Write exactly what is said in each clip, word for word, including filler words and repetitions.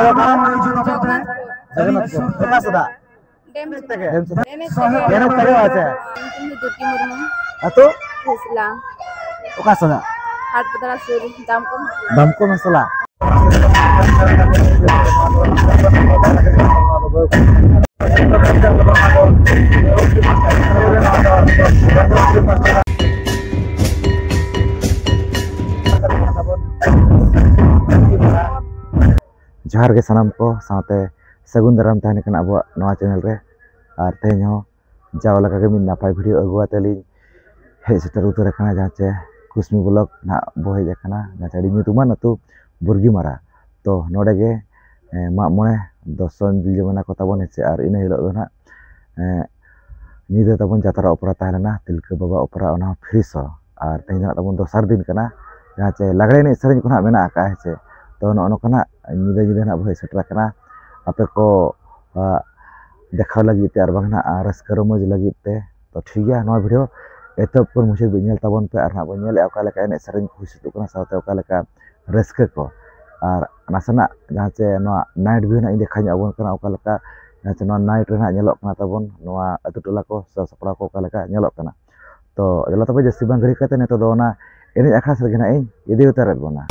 ᱡᱚᱜᱚᱱᱱᱟᱛᱷᱯᱩᱨ᱾ ᱚᱠᱟ ᱥᱮᱫᱟᱜ? ᱰᱮᱢ ᱥᱮᱫᱟᱜ᱾ ᱰᱮᱢ ᱥᱮᱫᱟᱜ᱾ ᱰᱮᱢ ᱥᱮᱫᱟᱜ᱾ ᱰᱮᱢ ᱥᱮᱫᱟᱜ ᱟᱪᱪᱷᱟ᱾ ᱧᱩᱛᱩᱢ ᱫᱚ ᱡᱳᱛᱤ ᱢᱩᱨᱢᱩ᱾ ᱟᱹᱛᱩ? ᱠᱷᱮᱥᱞᱟ᱾ ᱚᱠᱟ ᱥᱮᱫᱟᱜ? ᱦᱟᱴ ᱯᱟᱛᱲᱟ ᱥᱩᱨ, ᱫᱟᱢᱠᱚᱢ᱾ ᱫᱟᱢᱠᱚᱢ ᱦᱮᱥᱞᱟ᱾ ᱡᱚᱦᱟᱨ ᱜᱮ ᱥᱟᱱᱟᱢ ᱠᱚ, ᱥᱟᱶᱛᱮ ᱥᱟᱹᱜᱩᱱ ᱫᱟᱨᱟᱢ ᱛᱟᱦᱮᱱ ᱠᱟᱱᱟ ᱟᱵᱚᱣᱟᱜ ᱱᱚᱣᱟ ᱪᱮᱱᱮᱞ ᱨᱮ᱾ ᱟᱨ ᱛᱮᱦᱮᱧ ᱦᱚᱸ ᱡᱟᱣ ᱞᱮᱠᱟᱜᱮ ᱢᱤᱫ ᱱᱟᱯᱟᱭ ᱵᱷᱤᱰᱤᱭᱳ ᱟᱹᱜᱩ ᱠᱟᱛᱮ ᱞᱤᱧ ᱦᱮᱡ ᱥᱮᱴᱮᱨ ᱩᱛᱟᱹᱨ ᱟᱠᱟᱱᱟ, ᱡᱟᱦᱟᱸ ᱪᱮ ᱠᱩᱥᱢᱤ ᱵᱞᱚᱜ ᱱᱟᱦᱟᱜ ᱵᱚ ᱦᱮᱡ ᱟᱠᱟᱱᱟ, ᱡᱟᱦᱟᱸ ᱪᱮ ᱟᱹᱰᱤ ᱧᱩᱛᱩᱢᱟᱱ ᱟᱹᱛᱩ ᱵᱩᱨᱜᱤᱢᱟᱨᱟ᱾ ᱛᱚ ᱱᱚᱰᱮ ᱜᱮ, ᱮ, ᱢᱟᱜ ᱢᱚᱬᱮ ᱫᱚᱨᱥᱚᱱ ᱡᱩᱞᱤ ᱢᱟᱱᱟ ᱠᱚ ᱛᱟᱵᱚᱱ ᱦᱮᱸ ᱥᱮ, ᱟᱨ ᱤᱱᱟᱹ ᱦᱤᱞᱳᱜ ᱫᱚ ᱱᱟᱦᱟᱜ, ᱮ, ᱧᱤᱫᱟᱹ ᱛᱟᱵᱚᱱ ᱡᱟᱛᱨᱟ ᱚᱯᱮᱨᱟ ᱛᱟᱦᱮᱸ ᱞᱮᱱᱟ, ᱛᱤᱞᱠᱟᱹ ᱵᱟᱵᱟ ᱚᱯᱮᱨᱟ, ᱚᱱᱟ ᱦᱚᱸ ᱯᱷᱨᱤ ᱥᱳ᱾ ᱟᱨ ᱛᱮᱦᱮᱧ ᱫᱚ ᱱᱟᱦᱟᱜ ᱛᱟᱵᱚᱱ ᱫᱚᱥᱟᱨ ᱫᱤᱱ ᱠᱟᱱᱟ, ᱡᱟᱦᱟᱸ ᱪᱮ ᱞᱟᱜᱽᱲᱮ ᱮᱱᱮᱡ ᱥᱮᱨᱮᱧ ᱠᱚ ᱱᱟᱦᱟᱜ ᱢᱮᱱᱟᱜ ᱟᱠᱟᱫᱼᱟ ᱦᱮᱸ ᱪᱮ᱾ ᱛᱚ ᱱᱚᱜᱼᱚ ᱱᱚᱝᱠᱟ ᱱᱟᱦᱟᱜ ᱧᱤᱫᱟᱹ ᱧᱤᱫᱟᱹ ᱱᱟᱦᱟᱜ ᱵᱚ ᱦᱮᱡ ᱥᱮᱴᱮᱨ ᱟᱠᱟᱱᱟ ᱟᱯᱮ ᱠᱚ, ᱟ, ᱫᱮᱠᱷᱟᱣ ᱞᱟᱹᱜᱤᱫ ᱛᱮ ᱟᱨ ᱵᱟᱝ ᱱᱟᱦᱟᱜ, ᱟ, ᱨᱟᱹᱥᱠᱟᱹ ᱨᱚᱢᱚᱡᱽ ᱞᱟᱹᱜᱤᱫ ᱛᱮ᱾ ᱛᱚ ᱴᱷᱤᱠ ᱜᱮᱭᱟ, ᱱᱚᱣᱟ ᱵᱷᱤᱰᱤᱭᱳ ᱮᱛᱚᱦᱚᱵ ᱠᱷᱚᱱ ᱢᱩᱪᱟᱹᱫ ᱵᱤᱱ ᱧᱮᱞ ᱛᱟᱵᱚᱱ ᱯᱮ, ᱟᱨ ᱱᱟᱦᱟᱜ ᱵᱚᱱ ᱧᱮᱞᱮᱫᱼᱟ ᱚᱠᱟ ᱞᱮᱠᱟ ᱮᱱᱮᱡ ᱥᱮᱨᱮᱧ ᱠᱚ ᱦᱩᱭ ᱥᱟᱹᱛᱚᱜ ᱠᱟᱱᱟ, ᱥᱟᱶᱛᱮ ᱚᱠᱟ ᱞᱮᱠᱟ ᱨᱟᱹᱥᱠᱟᱹ ᱠᱚ᱾ ᱟᱨ ᱱᱟᱥᱮᱱᱟᱜ ᱡᱟᱦᱟᱸ ᱪᱮ ᱱᱚᱣᱟ ᱱᱟᱭᱤᱴ ᱵᱷᱤᱭᱩ ᱱᱟᱦᱟᱜ ᱤᱧ ᱫᱮᱠᱷᱟᱣ ᱧᱚᱜ ᱟᱵᱚᱱ ᱠᱟᱱᱟ, ᱚᱠᱟ ᱞᱮᱠᱟ ᱡᱟᱦᱟᱸ ᱪᱮ ᱱᱚᱣᱟ ᱱᱟᱭᱤᱴ ᱨᱮ ᱱᱟᱦᱟᱜ ᱧᱮᱞᱚᱜ ᱠᱟᱱᱟ ᱛᱟᱵᱚᱱ ᱱᱚᱣᱟ ᱟᱹᱛᱩ ᱴᱚᱞᱟ ᱠᱚ ᱥᱮ ᱥᱟᱯᱲᱟᱣ ᱠᱚ ᱚᱠᱟ ᱞᱮᱠᱟ ᱧᱮᱞᱚᱜ ᱠᱟᱱᱟ᱾ ᱛᱚ ᱫᱮᱞᱟ ᱛᱚᱵᱮ ᱡᱟᱹᱥᱛᱤ ᱵᱟᱝ ᱜᱷᱟᱹᱲᱤ ᱠᱟᱛᱮ ᱱᱤᱛᱚᱜ ᱫᱚ ᱚᱱᱟ ᱮᱱᱮᱡ ᱟᱠᱷᱲᱟ ᱥᱮᱫ ᱜᱮ ᱱᱟᱦᱟᱜ ᱤᱧ ᱤᱫᱤ ᱩᱛᱟᱹᱨᱮᱫ ᱵᱚᱱᱟ᱾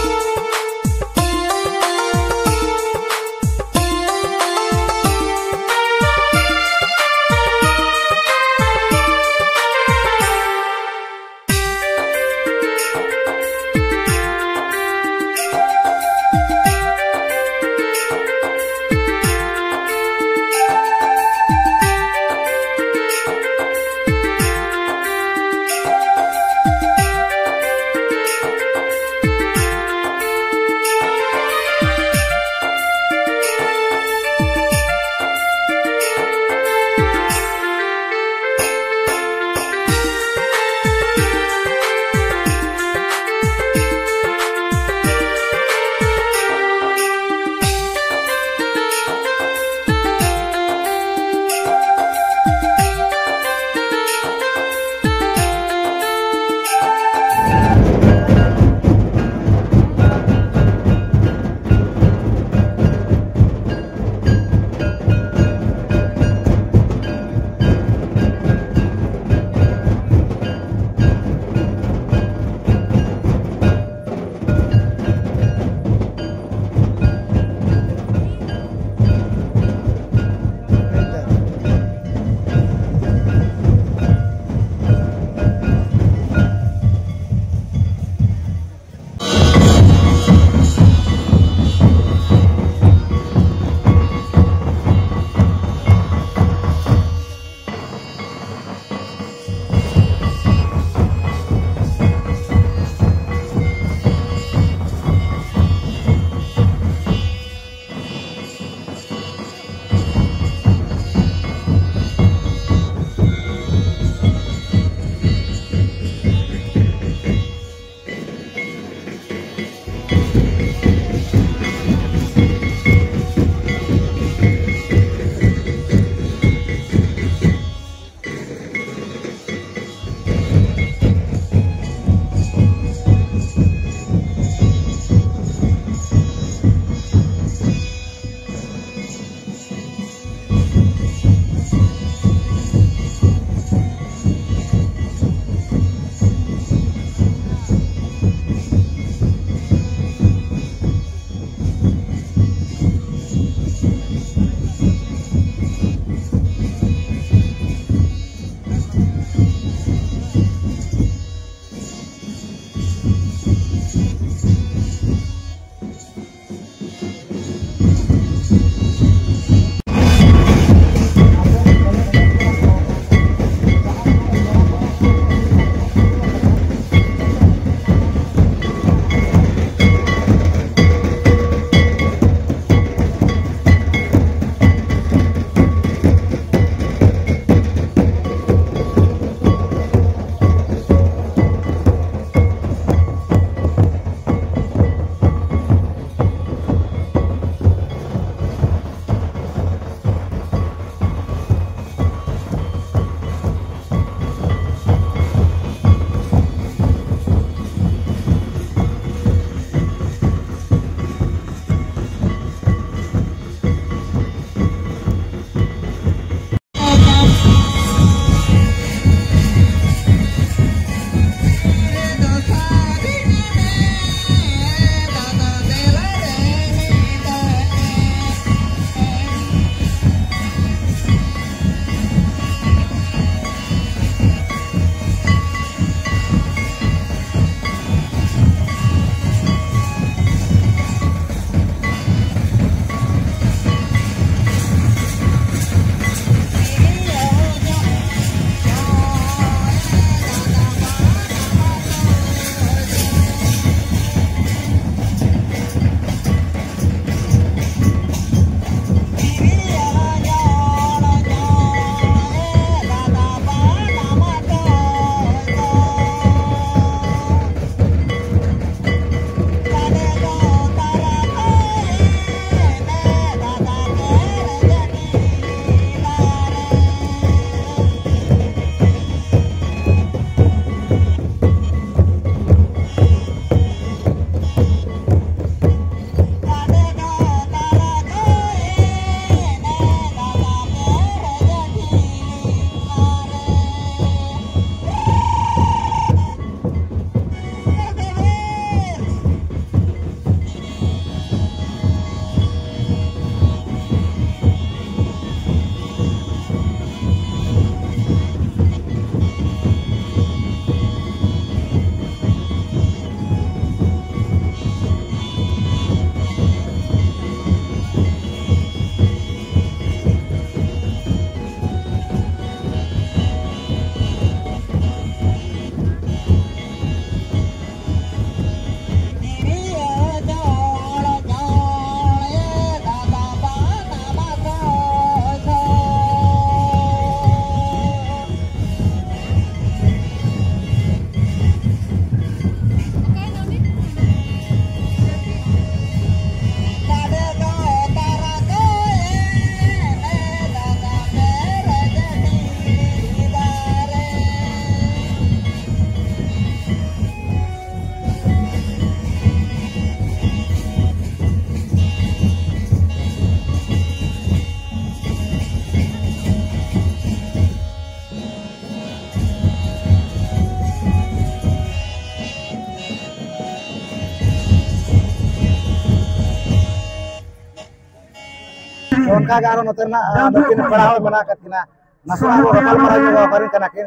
ᱚᱱᱠᱟ ᱜᱮ ᱟᱨᱦᱚᱸ ᱱᱚᱛᱮ ᱨᱮᱱᱟᱜ, ᱟᱸ, ᱱᱩᱠᱤᱱ ᱯᱮᱲᱟ ᱦᱚᱸ ᱢᱮᱱᱟᱜ ᱟᱠᱟᱫ ᱠᱤᱱᱟ᱾ ᱱᱟᱥᱮᱱᱟᱜ ᱵᱚ ᱜᱟᱯᱟᱞ ᱢᱟᱨᱟᱣ ᱧᱚᱜᱟ ᱚᱠᱟᱨᱮᱱ ᱠᱟᱱᱟ ᱠᱤᱱ᱾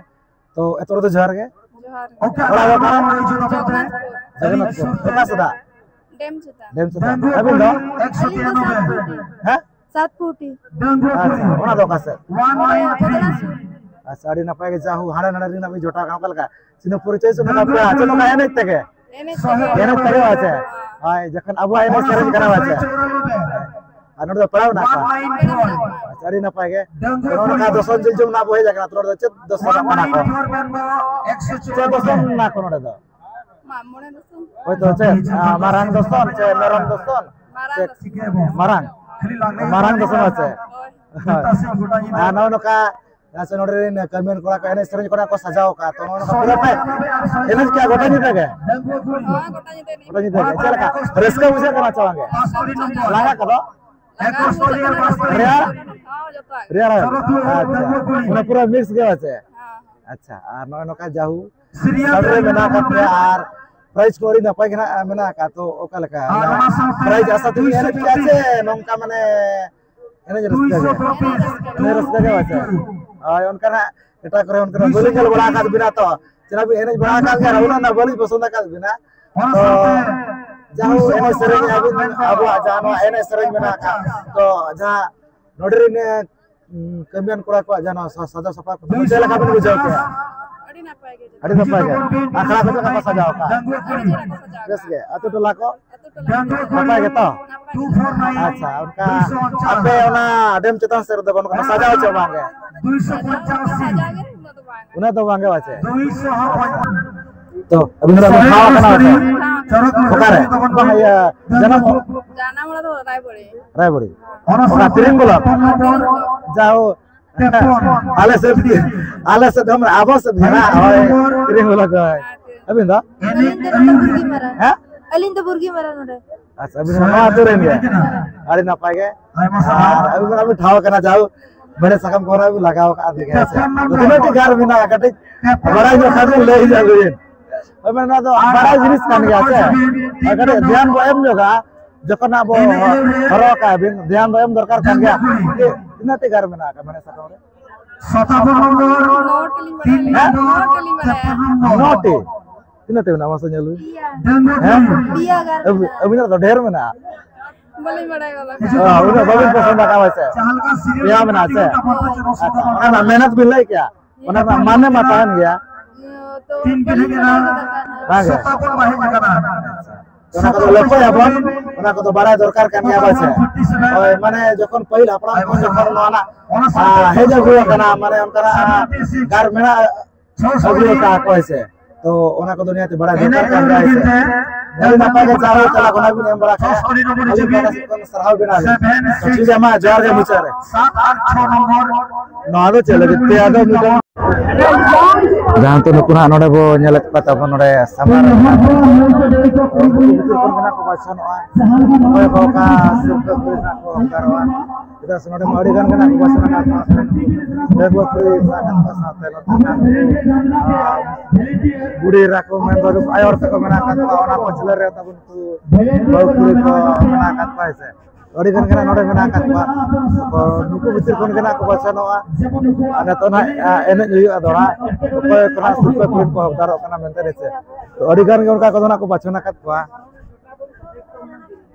ᱛᱚ, ᱮᱛᱚ ᱨᱮᱫᱚ ᱡᱚᱦᱟᱨ ᱜᱮ᱾ ᱡᱚᱦᱟᱨ ᱜᱮ᱾ ᱚᱲᱟᱜ ᱫᱚ ᱚᱠᱟ? ᱡᱚᱜᱚᱱᱱᱟᱛᱷᱯᱩᱨ᱾ ᱚᱠᱟ ᱥᱮᱫᱟᱜ? ᱰᱮᱢ ᱪᱮᱛᱟᱱ᱾ ᱰᱮᱢ ᱪᱮᱛᱟᱱ᱾ ᱟᱹᱵᱤᱱ ᱫᱚ? ᱟᱹᱞᱤᱧ ᱫᱚ ᱥᱟᱛᱯᱩᱨ᱾ ᱦᱮᱸ? ᱥᱟᱛᱯᱩᱨ᱾ ᱟᱪᱪᱷᱟ, ᱚᱱᱟ ᱫᱚ ᱚᱠᱟ ᱥᱮᱫ? ᱟᱪᱪᱷᱟ, ᱟᱹᱰᱤ ᱱᱟᱯᱟᱭ ᱜᱮ, ᱡᱟ ᱦᱳ, ᱦᱟᱸᱰᱮ ᱱᱟᱰᱮ ᱨᱮᱱ ᱟᱵᱤᱱ ᱡᱚᱴᱟᱣ ᱠᱟᱱᱟ, ᱚᱠᱟ ᱞᱮᱠᱟ? ᱥᱤᱱᱟᱹ ᱯᱚᱨᱤᱪᱚᱭ ᱥᱮ ᱱᱚᱝᱠᱟ ᱯᱮᱲᱟ, ᱪᱮᱫ ᱱᱚᱝᱠᱟ ᱮᱱᱮᱡ ᱛᱮᱜᱮ? ᱮᱱᱮᱡ ᱛᱮᱜᱮ᱾ ᱮᱱᱮᱡ ᱛᱮᱜᱮ ᱵᱟᱪᱮ? ᱦᱳᱭ, ᱡᱚᱠᱷᱚᱱ ᱟᱵᱚᱣᱟᱜ ᱮᱱᱮᱡ ᱥᱮᱨᱮᱧ ᱠᱟᱱᱟ ᱵᱟᱪᱮ? ᱟᱨ ᱱᱚᱰᱮ ᱫᱚ ᱯᱮᱲᱟ ᱢᱮᱱᱟᱜ ᱠᱚᱣᱟ? ᱯᱮᱲᱟ ᱢᱮᱱᱟᱜ ᱠᱚᱣᱟ᱾ ᱟᱪᱪᱷᱟ, ᱟᱹᱰᱤ ᱱᱟᱯᱟᱭ ᱜᱮ᱾ ᱛᱚ, ᱱᱚᱜᱼᱚ ᱱᱚᱝᱠᱟ ᱫᱚᱥᱚᱱ ᱡᱤᱞ ᱡᱚᱢ ᱨᱮᱱᱟᱜ ᱵᱚ ᱦᱮᱡ ᱟᱠᱟᱱᱟ, ᱛᱚ, ᱱᱚᱰᱮ ᱫᱚ ᱪᱮᱫ ᱫᱚᱥᱚᱱ ᱠᱟᱱᱟ ᱠᱚ? ᱪᱮᱫ ᱫᱚᱥᱚᱱ ᱢᱮᱱᱟᱜ ᱠᱚ ᱱᱚᱰᱮ ᱫᱚ? ᱢᱟᱜ ᱢᱚᱬᱮ ᱫᱚᱥᱚᱱ᱾ ᱦᱳᱭ ᱛᱚ, ᱪᱮᱫ? ᱟᱸ, ᱢᱟᱨᱟᱝ ᱫᱚᱥᱚᱱ ᱥᱮ ᱢᱮᱨᱚᱢ ᱫᱚᱥᱚᱱ? ᱢᱟᱨᱟᱝ ᱥᱮ ᱫᱚᱥᱚᱱ᱾ ᱢᱟᱨᱟᱝ? ᱢᱟᱨᱟᱝ ᱫᱚᱥᱚᱱ ᱟᱪᱮ? ᱦᱳᱭ᱾ ᱟᱨ ᱱᱚᱜᱼᱚ ᱱᱚᱝᱠᱟ ᱟᱪᱪᱷᱟ, ᱱᱚᱰᱮ ᱨᱮᱱ ᱠᱟᱹᱢᱤᱭᱟᱱ ᱠᱚᱲᱟ ᱠᱚ ᱮᱱᱮᱡ ᱥᱮᱨᱮᱧ ᱠᱚ ᱱᱟᱜ ᱠᱚ ᱥᱟᱡᱟᱣ ᱟᱠᱟᱫᱼᱟ, ᱛᱚ ᱱᱚᱜᱼᱚ ᱱᱚᱝᱠᱟ ᱯᱩᱨᱟᱹ ᱯᱮ ᱮᱱᱮᱡ ᱠᱮᱜᱼᱟ ᱜᱚᱴᱟ ᱧᱤᱫᱟᱹ ᱜᱮ? ᱦᱳᱭ, ᱜᱚᱴᱟ ᱧᱤᱫᱟᱹ ᱮᱱᱮᱡ᱾ ᱜᱚᱴᱟ ᱧᱤᱫᱟᱹ ᱜᱮ᱾ ᱪᱮᱫ ᱞᱮᱠᱟ? ᱨᱟᱹᱥᱠᱟᱹ ᱵᱩᱡᱷᱟᱹᱜ ᱠᱟᱱᱟ ᱥᱮ ᱵᱟᱝ ᱜᱮ? ᱞᱟᱸᱜᱟ ᱠᱚᱫᱚ? ᱞᱟᱸᱜᱟ ᱵᱩᱡᱷᱟᱹᱜ ᱠᱟᱱᱟ᱾ ᱨᱮᱭᱟᱲ? ᱦᱚᱸ, ᱡᱚᱛᱚᱣᱟᱜ ᱜᱮ᱾ ᱨᱮᱭᱟᱲ? ᱟᱪᱪᱷᱟ᱾ ᱢᱟᱱᱮ ᱯᱩᱨᱟᱹ mix ᱜᱮ ᱵᱟᱪᱮ? ᱦᱮᱸ, ᱦᱮᱸ᱾ ᱟᱪᱪᱷᱟ, ᱟᱨ ᱱᱚᱜᱼᱚᱭ ᱱᱚᱝᱠᱟ ᱡᱟᱦᱩ ᱥᱟᱵ ᱨᱮ ᱢᱮᱱᱟᱜ ᱟᱠᱟᱫ ᱯᱮᱭᱟ ᱟᱨ prize ᱠᱚ ᱟᱹᱰᱤ ᱱᱟᱯᱟᱭ ᱜᱮ ᱱᱟᱜ ᱢᱮᱱᱟᱜ ᱟᱠᱟᱫ, ᱛᱚ ᱚᱠᱟ ᱞᱮᱠᱟ? ᱟᱨ ᱚᱱᱟ ᱥᱟᱶᱛᱮ prize ᱟᱥᱟ ᱛᱮᱵᱤᱱ ᱮᱱᱮᱡ ᱠᱮᱜᱼᱟ ᱥᱮ ᱱᱚᱝᱠᱟ ᱢᱟᱱᱮ ᱮᱱᱮᱡ ᱨᱟᱹᱥᱠᱟᱹ ᱜᱮ? ᱮᱱᱮᱡ ᱨᱟᱹᱥᱠᱟᱹ ᱜᱮ ᱵᱟᱪᱮ? ᱦᱳᱭ, ᱚᱱᱠᱟ ᱱᱟᱜ ᱮᱴᱟᱜ ᱠᱚᱨᱮ ᱚᱱᱠᱟ ᱵᱟᱹᱞᱤᱧ ᱧᱮᱞ ᱵᱟᱲᱟ ᱟᱠᱟᱫ ᱵᱤᱱᱟ, ᱛᱚ ᱪᱮᱫᱟᱜ ᱵᱤᱱ ᱮᱱᱮᱡ ᱵᱟᱲᱟ ᱟᱠᱟᱫ ᱜᱮᱭᱟ, ᱩᱱᱟᱹᱜ ᱱᱟᱜ ᱵᱟᱹᱞᱤᱧ ᱯᱚᱥᱚᱸᱫ ᱟᱠᱟᱫ ᱵᱤᱱᱟ᱾ ᱛᱚ ᱡᱟᱦᱩ ᱮᱱᱮᱡ ᱥᱮᱨᱮᱧ ᱟᱹᱵᱤᱱ ᱟᱵᱚᱣᱟᱜ ᱡᱟᱦᱟᱸ ᱱᱚᱣᱟ ᱮᱱᱮᱡ ᱥᱮᱨᱮᱧ ᱢᱮᱱᱟᱜ ᱟᱠᱟᱫ, ᱛᱚ ᱡᱟᱦᱟᱸ ᱱᱚᱰᱮ ᱨᱮᱱ, ᱮ, ᱩᱸ, ᱠᱟᱹᱢᱤᱭᱟᱱ ᱠᱚᱲᱟ ᱠᱚᱣᱟᱜ ᱡᱟᱦᱟᱸ ᱱᱚᱣᱟ ᱥᱟ-, ᱥᱟᱡᱟᱣ ᱥᱟᱯᱲᱟᱣ ᱠᱚ, ᱪᱮᱫ ᱞᱮᱠᱟ ᱵᱤᱱ ᱵᱩᱡᱷᱟᱹᱣ ᱠᱮᱜᱼᱟ? ᱟᱹᱰᱤ ᱱᱟᱯᱟᱭ ᱜᱮ᱾ ᱟᱹᱰᱤ ᱱᱟᱯᱟᱭ ᱜᱮ᱾ ᱟᱠᱷᱲᱟ ᱠᱚ ᱪᱮᱫ ᱞᱮᱠᱟ ᱠᱚ ᱥᱟᱡᱟᱣ ᱟᱠᱟᱫᱼᱟ? ᱟᱹᱰᱤ ᱪᱮᱦᱨᱟ ᱠᱚ ᱥᱟᱡᱟᱣ ᱵᱮᱥ ᱟᱠᱟᱫᱼᱟ᱾ ᱜᱮ᱾ ᱟᱹᱛᱩ ᱴᱚᱞᱟ ᱠᱚ? ᱱᱟᱯᱟᱭ ᱜᱮᱛᱚ? ᱱᱟᱯᱟᱭ ᱜᱮ᱾ ᱟᱪᱪᱷᱟ, ᱚᱱᱠᱟ ᱟᱯᱮ ᱚᱱᱟ ᱰᱮᱢ ᱪᱮᱛᱟᱱ ᱥᱮᱫ ᱨᱮᱫᱚ ᱵᱟᱹᱱᱩᱜ ᱠᱟᱱᱟ, ᱥᱟᱡᱟᱣ ᱦᱚᱪᱚ ᱵᱟᱝ ᱜᱮ? ᱥᱟᱡᱟᱣ ᱜᱮ, ᱩᱱᱟᱹᱜ ᱫᱚ ᱵᱟᱝ᱾ ᱩᱱᱟᱹᱜ ᱫᱚ ᱵᱟᱝ ᱜᱮ ᱵᱟᱪᱮ? ᱟᱪᱪᱷᱟ᱾ ᱛᱚ, ᱟᱹᱵᱤᱱ ᱫᱚ ᱴᱷᱟᱶ ᱟᱠᱟᱱᱟ ᱚᱠᱟᱨᱮ? ᱵᱟᱝ, ᱤᱭᱟᱹ, ᱡᱟᱱᱟᱢ ᱚᱲᱟᱜ᱾ ᱡᱟᱱᱟᱢ ᱚᱲᱟᱜ ᱫᱚ ᱨᱟᱭᱵᱟᱲᱤ᱾ ᱨᱟᱭᱵᱟᱲᱤ᱾ ᱚᱱᱟ ᱛᱤᱨᱤᱝ ᱵᱞᱚᱠ᱾ ᱡᱟᱦᱩ, ᱟᱞᱮ ᱥᱮᱫ ᱜᱮ, ᱟᱞᱮ ᱥᱮᱫ ᱦᱚᱸ, ᱟᱵᱚ ᱥᱮᱫ ᱜᱮ ᱱᱟᱜ, ᱦᱳᱭ, ᱛᱤᱨᱤᱝ ᱵᱞᱚᱠ, ᱦᱳᱭ᱾ ᱟᱹᱵᱤᱱ ᱫᱚ? ᱟᱹᱞᱤᱧ ᱫᱚ ᱱᱚᱰᱮ ᱵᱩᱨᱜᱤ ᱢᱟᱨᱟ᱾ ᱦᱮᱸ? ᱟᱹᱞᱤᱧ ᱫᱚ ᱵᱩᱨᱜᱤ ᱢᱟᱨᱟ ᱱᱚᱰᱮ᱾ ᱟᱪᱪᱷᱟ, ᱟᱹᱵᱤᱱ ᱦᱚᱸ ᱱᱚᱣᱟ ᱟᱹᱛᱩ ᱨᱮᱱ ᱜᱮ? ᱟᱹᱰᱤ ᱱᱟᱯᱟᱭ ᱜᱮ᱾ ᱟᱨ ᱟᱹᱵᱤᱱ ᱦᱚᱸ ᱴᱷᱟᱶ ᱠᱟᱱᱟ, ᱡᱟᱦᱩ, ᱢᱮᱲᱦᱮᱫ ᱥᱟᱠᱟᱢ ᱠᱚ ᱚᱱᱟ ᱵᱤᱱ ᱞᱟᱜᱟᱣ ᱟᱠᱟᱫ ᱛᱮᱜᱮ, ᱦᱮᱸ ᱥᱮ? ᱛᱤᱱᱟᱹᱜ ᱴᱤ ᱜᱟᱨ ᱢᱮᱱᱟᱜᱼᱟ, ᱠᱟᱹᱴᱤᱡ ᱵᱟᱲᱟᱭ ᱧᱚᱜ ᱠᱷᱟᱱ ᱵᱤᱱ ᱞᱟᱹᱭ ᱧᱚᱜ ᱵᱤᱱ᱾ ᱦᱳᱭ, ᱢᱟᱱᱮ ᱱᱚᱣᱟ ᱫᱚ ᱵᱟᱲᱟᱭ ᱡᱤᱱᱤᱥ ᱠᱟᱱ ᱜᱮᱭᱟ ᱥᱮ? ᱟᱨ ᱠᱟᱹᱴᱤᱡ ᱫᱷᱮᱭᱟᱱ ᱵᱚ ᱮᱢ ᱧᱚᱜᱟ, ᱡᱚᱠᱷᱚᱱ ᱟᱵᱚ ᱦᱚᱨᱚᱜ ᱠᱟᱜᱼᱟ ᱵᱤᱱ, ᱫᱷᱮᱭᱟᱱ ᱫᱚ ᱮᱢ ᱫᱚᱨᱠᱟᱨ ᱠᱟᱱ ᱜᱮᱭᱟ᱾ ᱛᱤᱱᱟᱹᱜ ᱴᱤ ᱜᱟᱨ ᱢᱮᱱᱟᱜ ᱟᱠᱟᱫ ᱢᱮᱬᱦᱮᱫ ᱥᱟᱠᱟᱢ ᱨᱮ? ᱥᱟᱛᱟᱵᱚᱱ ᱱᱚᱢᱵᱚᱨ ᱱᱚᱴᱤ ᱞᱤᱧ ᱵᱟᱲᱟᱭᱟ᱾ ᱦᱮᱸ? ᱱᱚᱴᱤ ᱞᱤᱧ ᱵᱟᱲᱟᱭᱟ᱾ ᱱᱚᱴᱤ? ᱛᱤᱱᱟᱹᱜ ᱴᱤ ᱢᱮᱱᱟᱜᱼᱟ ᱢᱟᱥᱮ ᱧᱮᱞ ᱵᱤᱱ? ᱯᱮᱭᱟ᱾ ᱦᱮᱸ? ᱯᱮᱭᱟ ᱜᱟᱨ ᱟᱹᱵᱤ-, ᱢᱮᱱᱟᱜᱼᱟ᱾ ᱟᱹᱵᱤᱱᱟᱜ ᱫᱚ ᱰᱷᱮᱨ ᱢᱮᱱᱟᱜᱼᱟ᱾ ᱵᱟᱹᱞᱤᱧ ᱵᱟᱲᱟᱭ ᱜᱚᱫ ᱟᱠᱟᱫᱼᱟ᱾ ᱚ, ᱩᱱᱟᱹᱜ ᱵᱟᱹᱵᱤᱱ ᱯᱚᱥᱚᱸᱫ ᱟᱠᱟᱫᱼᱟ ᱥᱮ? ᱯᱮᱭᱟ ᱢᱮᱱᱟᱜᱼᱟ ᱥᱮ? ᱟᱪᱪᱷᱟ, ᱚᱱᱟ ᱨᱮᱱᱟᱜ ᱢᱮᱦᱱᱚᱛ ᱵᱤᱱ ᱞᱟᱹᱭ ᱠᱮᱭᱟ? ᱚᱱᱟ ᱨᱮᱱᱟᱜ ᱢᱟᱱᱮ ᱢᱟ ᱛᱟᱦᱮᱱ ᱜᱮᱭᱟ᱾ ᱛᱤᱱ ᱵᱤᱞᱤ ᱢᱮᱱᱟᱜᱼᱟ? ᱵᱟᱝ ᱜᱮ᱾ ᱥᱮᱛᱟ ᱠᱚ ᱵᱟᱭ ᱦᱮᱡ ᱟᱠᱟᱱᱟ᱾ ᱚᱱᱟ ᱠᱚᱫᱚ ᱞᱟᱹᱯᱟᱹᱭᱟᱵᱚᱱ, ᱚᱱᱟ ᱠᱚᱫᱚ ᱵᱟᱲᱟᱭ ᱫᱚᱨᱠᱟᱨ ᱠᱟᱱ ᱜᱮᱭᱟ, ᱵᱟᱭ ᱥᱮ? ᱦᱳᱭ, ᱢᱟᱱᱮ ᱡᱚᱠᱷᱚᱱ ᱯᱟᱹᱦᱤᱞ ᱦᱟᱯᱲᱟᱢ ᱠᱚ ᱡᱚᱠᱷᱚᱱ ᱱᱚᱣᱟ ᱨᱮᱱᱟᱜ, ᱟ, ᱦᱮᱡ ᱟᱹᱜᱩ ᱟᱠᱟᱱᱟ, ᱢᱟᱱᱮ ᱚᱱᱠᱟᱱᱟᱜ ᱜᱟᱨ ᱢᱮᱱᱟᱜ ᱟᱹᱜᱩ ᱟᱠᱟᱫ ᱠᱚ, ᱦᱳᱭ ᱥᱮ? ᱛᱚ ᱚᱱᱟ ᱠᱚᱫᱚ ᱱᱤᱦᱟᱹᱛ ᱵᱟᱲᱟᱭ ᱫᱚᱨᱠᱟᱨ ᱠᱟᱱ ᱜᱮᱭᱟ, ᱦᱳᱭ ᱥᱮ? ᱟᱹᱰᱤ ᱱᱟᱯᱟᱭ ᱜᱮ ᱪᱟᱞᱟᱣ ᱪᱟᱞᱟᱜ ᱠᱟᱱᱟ, ᱵᱤᱱ ᱮᱢ ᱵᱟᱲᱟ ᱠᱮᱫᱟ᱾ ᱟᱹᱞᱤᱧ ᱯᱟᱦᱴᱟ ᱥᱮᱫ ᱠᱷᱚᱱ ᱥᱟᱨᱦᱟᱣ ᱵᱮᱱᱟᱣ ᱞᱤᱧ᱾ ᱴᱷᱤᱠ ᱜᱮᱭᱟ, ᱢᱟ ᱡᱚᱦᱟᱨ ᱜᱮ ᱢᱩᱪᱟᱹᱫ ᱨᱮ᱾ ᱥᱟᱛ ᱟᱨ ᱪᱷᱚ ᱱᱚᱢᱵᱚᱨ᱾ ᱱᱚᱣᱟ ᱫᱚ ᱪᱮᱫ ᱞᱟᱹᱜᱤᱫ ᱛᱮ? ᱟᱫᱚ ᱢᱤᱫᱴᱟᱝ ᱡᱟᱦᱟᱸ ᱛᱚ ᱱᱩᱠᱩ ᱦᱟᱸᱜ ᱱᱚᱰᱮ ᱵᱚ ᱧᱮᱞᱮᱫ ᱠᱚᱣᱟ ᱛᱟᱵᱚᱱ ᱱᱚᱰᱮ ᱥᱟᱢᱟᱝ ᱨᱮ ᱢᱮᱱᱟᱜ ᱠᱚᱣᱟ᱾ ᱩᱱᱠᱩ ᱵᱷᱤᱛᱤᱨ ᱠᱷᱚᱱ ᱜᱮ ᱱᱟᱜ ᱠᱚ ᱵᱟᱪᱷᱚᱱᱚᱜᱼᱟ᱾ ᱚᱠᱚᱭ ᱠᱚ ᱚᱠᱟ ᱥᱤᱨᱯᱟᱹ ᱠᱚ ᱱᱟᱜ ᱠᱚ ᱦᱚᱠᱫᱟᱨᱚᱜᱼᱟ᱾ ᱪᱮᱫᱟᱜ ᱥᱮ ᱱᱚᱰᱮ ᱢᱟ ᱟᱹᱰᱤ ᱜᱟᱱ ᱜᱮ ᱱᱟᱜ ᱠᱚ ᱵᱟᱪᱷᱚᱱ ᱟᱠᱟᱫ ᱠᱚᱣᱟ᱾ ᱰᱟᱺᱜᱩᱣᱟᱹ ᱠᱩᱲᱤ ᱢᱮᱱᱟᱜ ᱟᱠᱟᱫ ᱠᱚᱣᱟ, ᱥᱟᱶᱛᱮ ᱱᱚᱛᱮ ᱱᱟᱜ, ᱟᱨ, ᱵᱩᱲᱦᱤ ᱮᱨᱟ ᱠᱚ ᱢᱮᱱᱫᱚ ᱟᱭᱳ ᱦᱚᱲ ᱛᱟᱠᱚ ᱢᱮᱱᱟᱜ ᱟᱠᱟᱫ ᱠᱚᱣᱟ, ᱚᱱᱟ ᱯᱟᱹᱪᱷᱞᱟᱹ ᱨᱮ ᱛᱟᱵᱚᱱ ᱱᱩᱠᱩ ᱵᱟᱹᱦᱩ ᱠᱩᱲᱤ ᱠᱚ ᱢᱮᱱᱟᱜ ᱟᱠᱟᱫ ᱠᱚᱣᱟ, ᱦᱮᱸ ᱥᱮ? ᱟᱹᱰᱤ ᱜᱟᱱ ᱜᱮ ᱱᱟᱜ ᱱᱚᱰᱮ ᱢᱮᱱᱟᱜ ᱟᱠᱟᱫ ᱠᱚᱣᱟ᱾ ᱛᱚ ᱱᱩᱠᱩ ᱵᱷᱤᱛᱤᱨ ᱠᱷᱚᱱ ᱜᱮ ᱱᱟᱜ ᱠᱚ ᱵᱟᱪᱷᱚᱱᱚᱜᱼᱟ᱾ ᱟᱨ ᱱᱤᱛᱚᱜ ᱱᱟᱜ, ᱟ, ᱮᱱᱮᱡ ᱦᱩᱭᱩᱜᱼᱟ ᱫᱚᱦᱲᱟ᱾ ᱚᱠᱚᱭ ᱠᱚ ᱱᱟᱜ ᱥᱤᱨᱯᱟᱹ ᱠᱚ ᱦᱚᱠᱫᱟᱨᱚᱜ ᱠᱟᱱᱟ ᱢᱮᱱᱛᱮ, ᱦᱮᱸ ᱥᱮ? ᱛᱚ ᱟᱹᱰᱤ ᱜᱟᱱ ᱜᱮ ᱚᱱᱠᱟ ᱠᱚᱫᱚ ᱱᱟᱜ ᱠᱚ ᱵᱟᱪᱷᱚᱱ ᱟᱠᱟᱫ ᱠᱚᱣᱟ᱾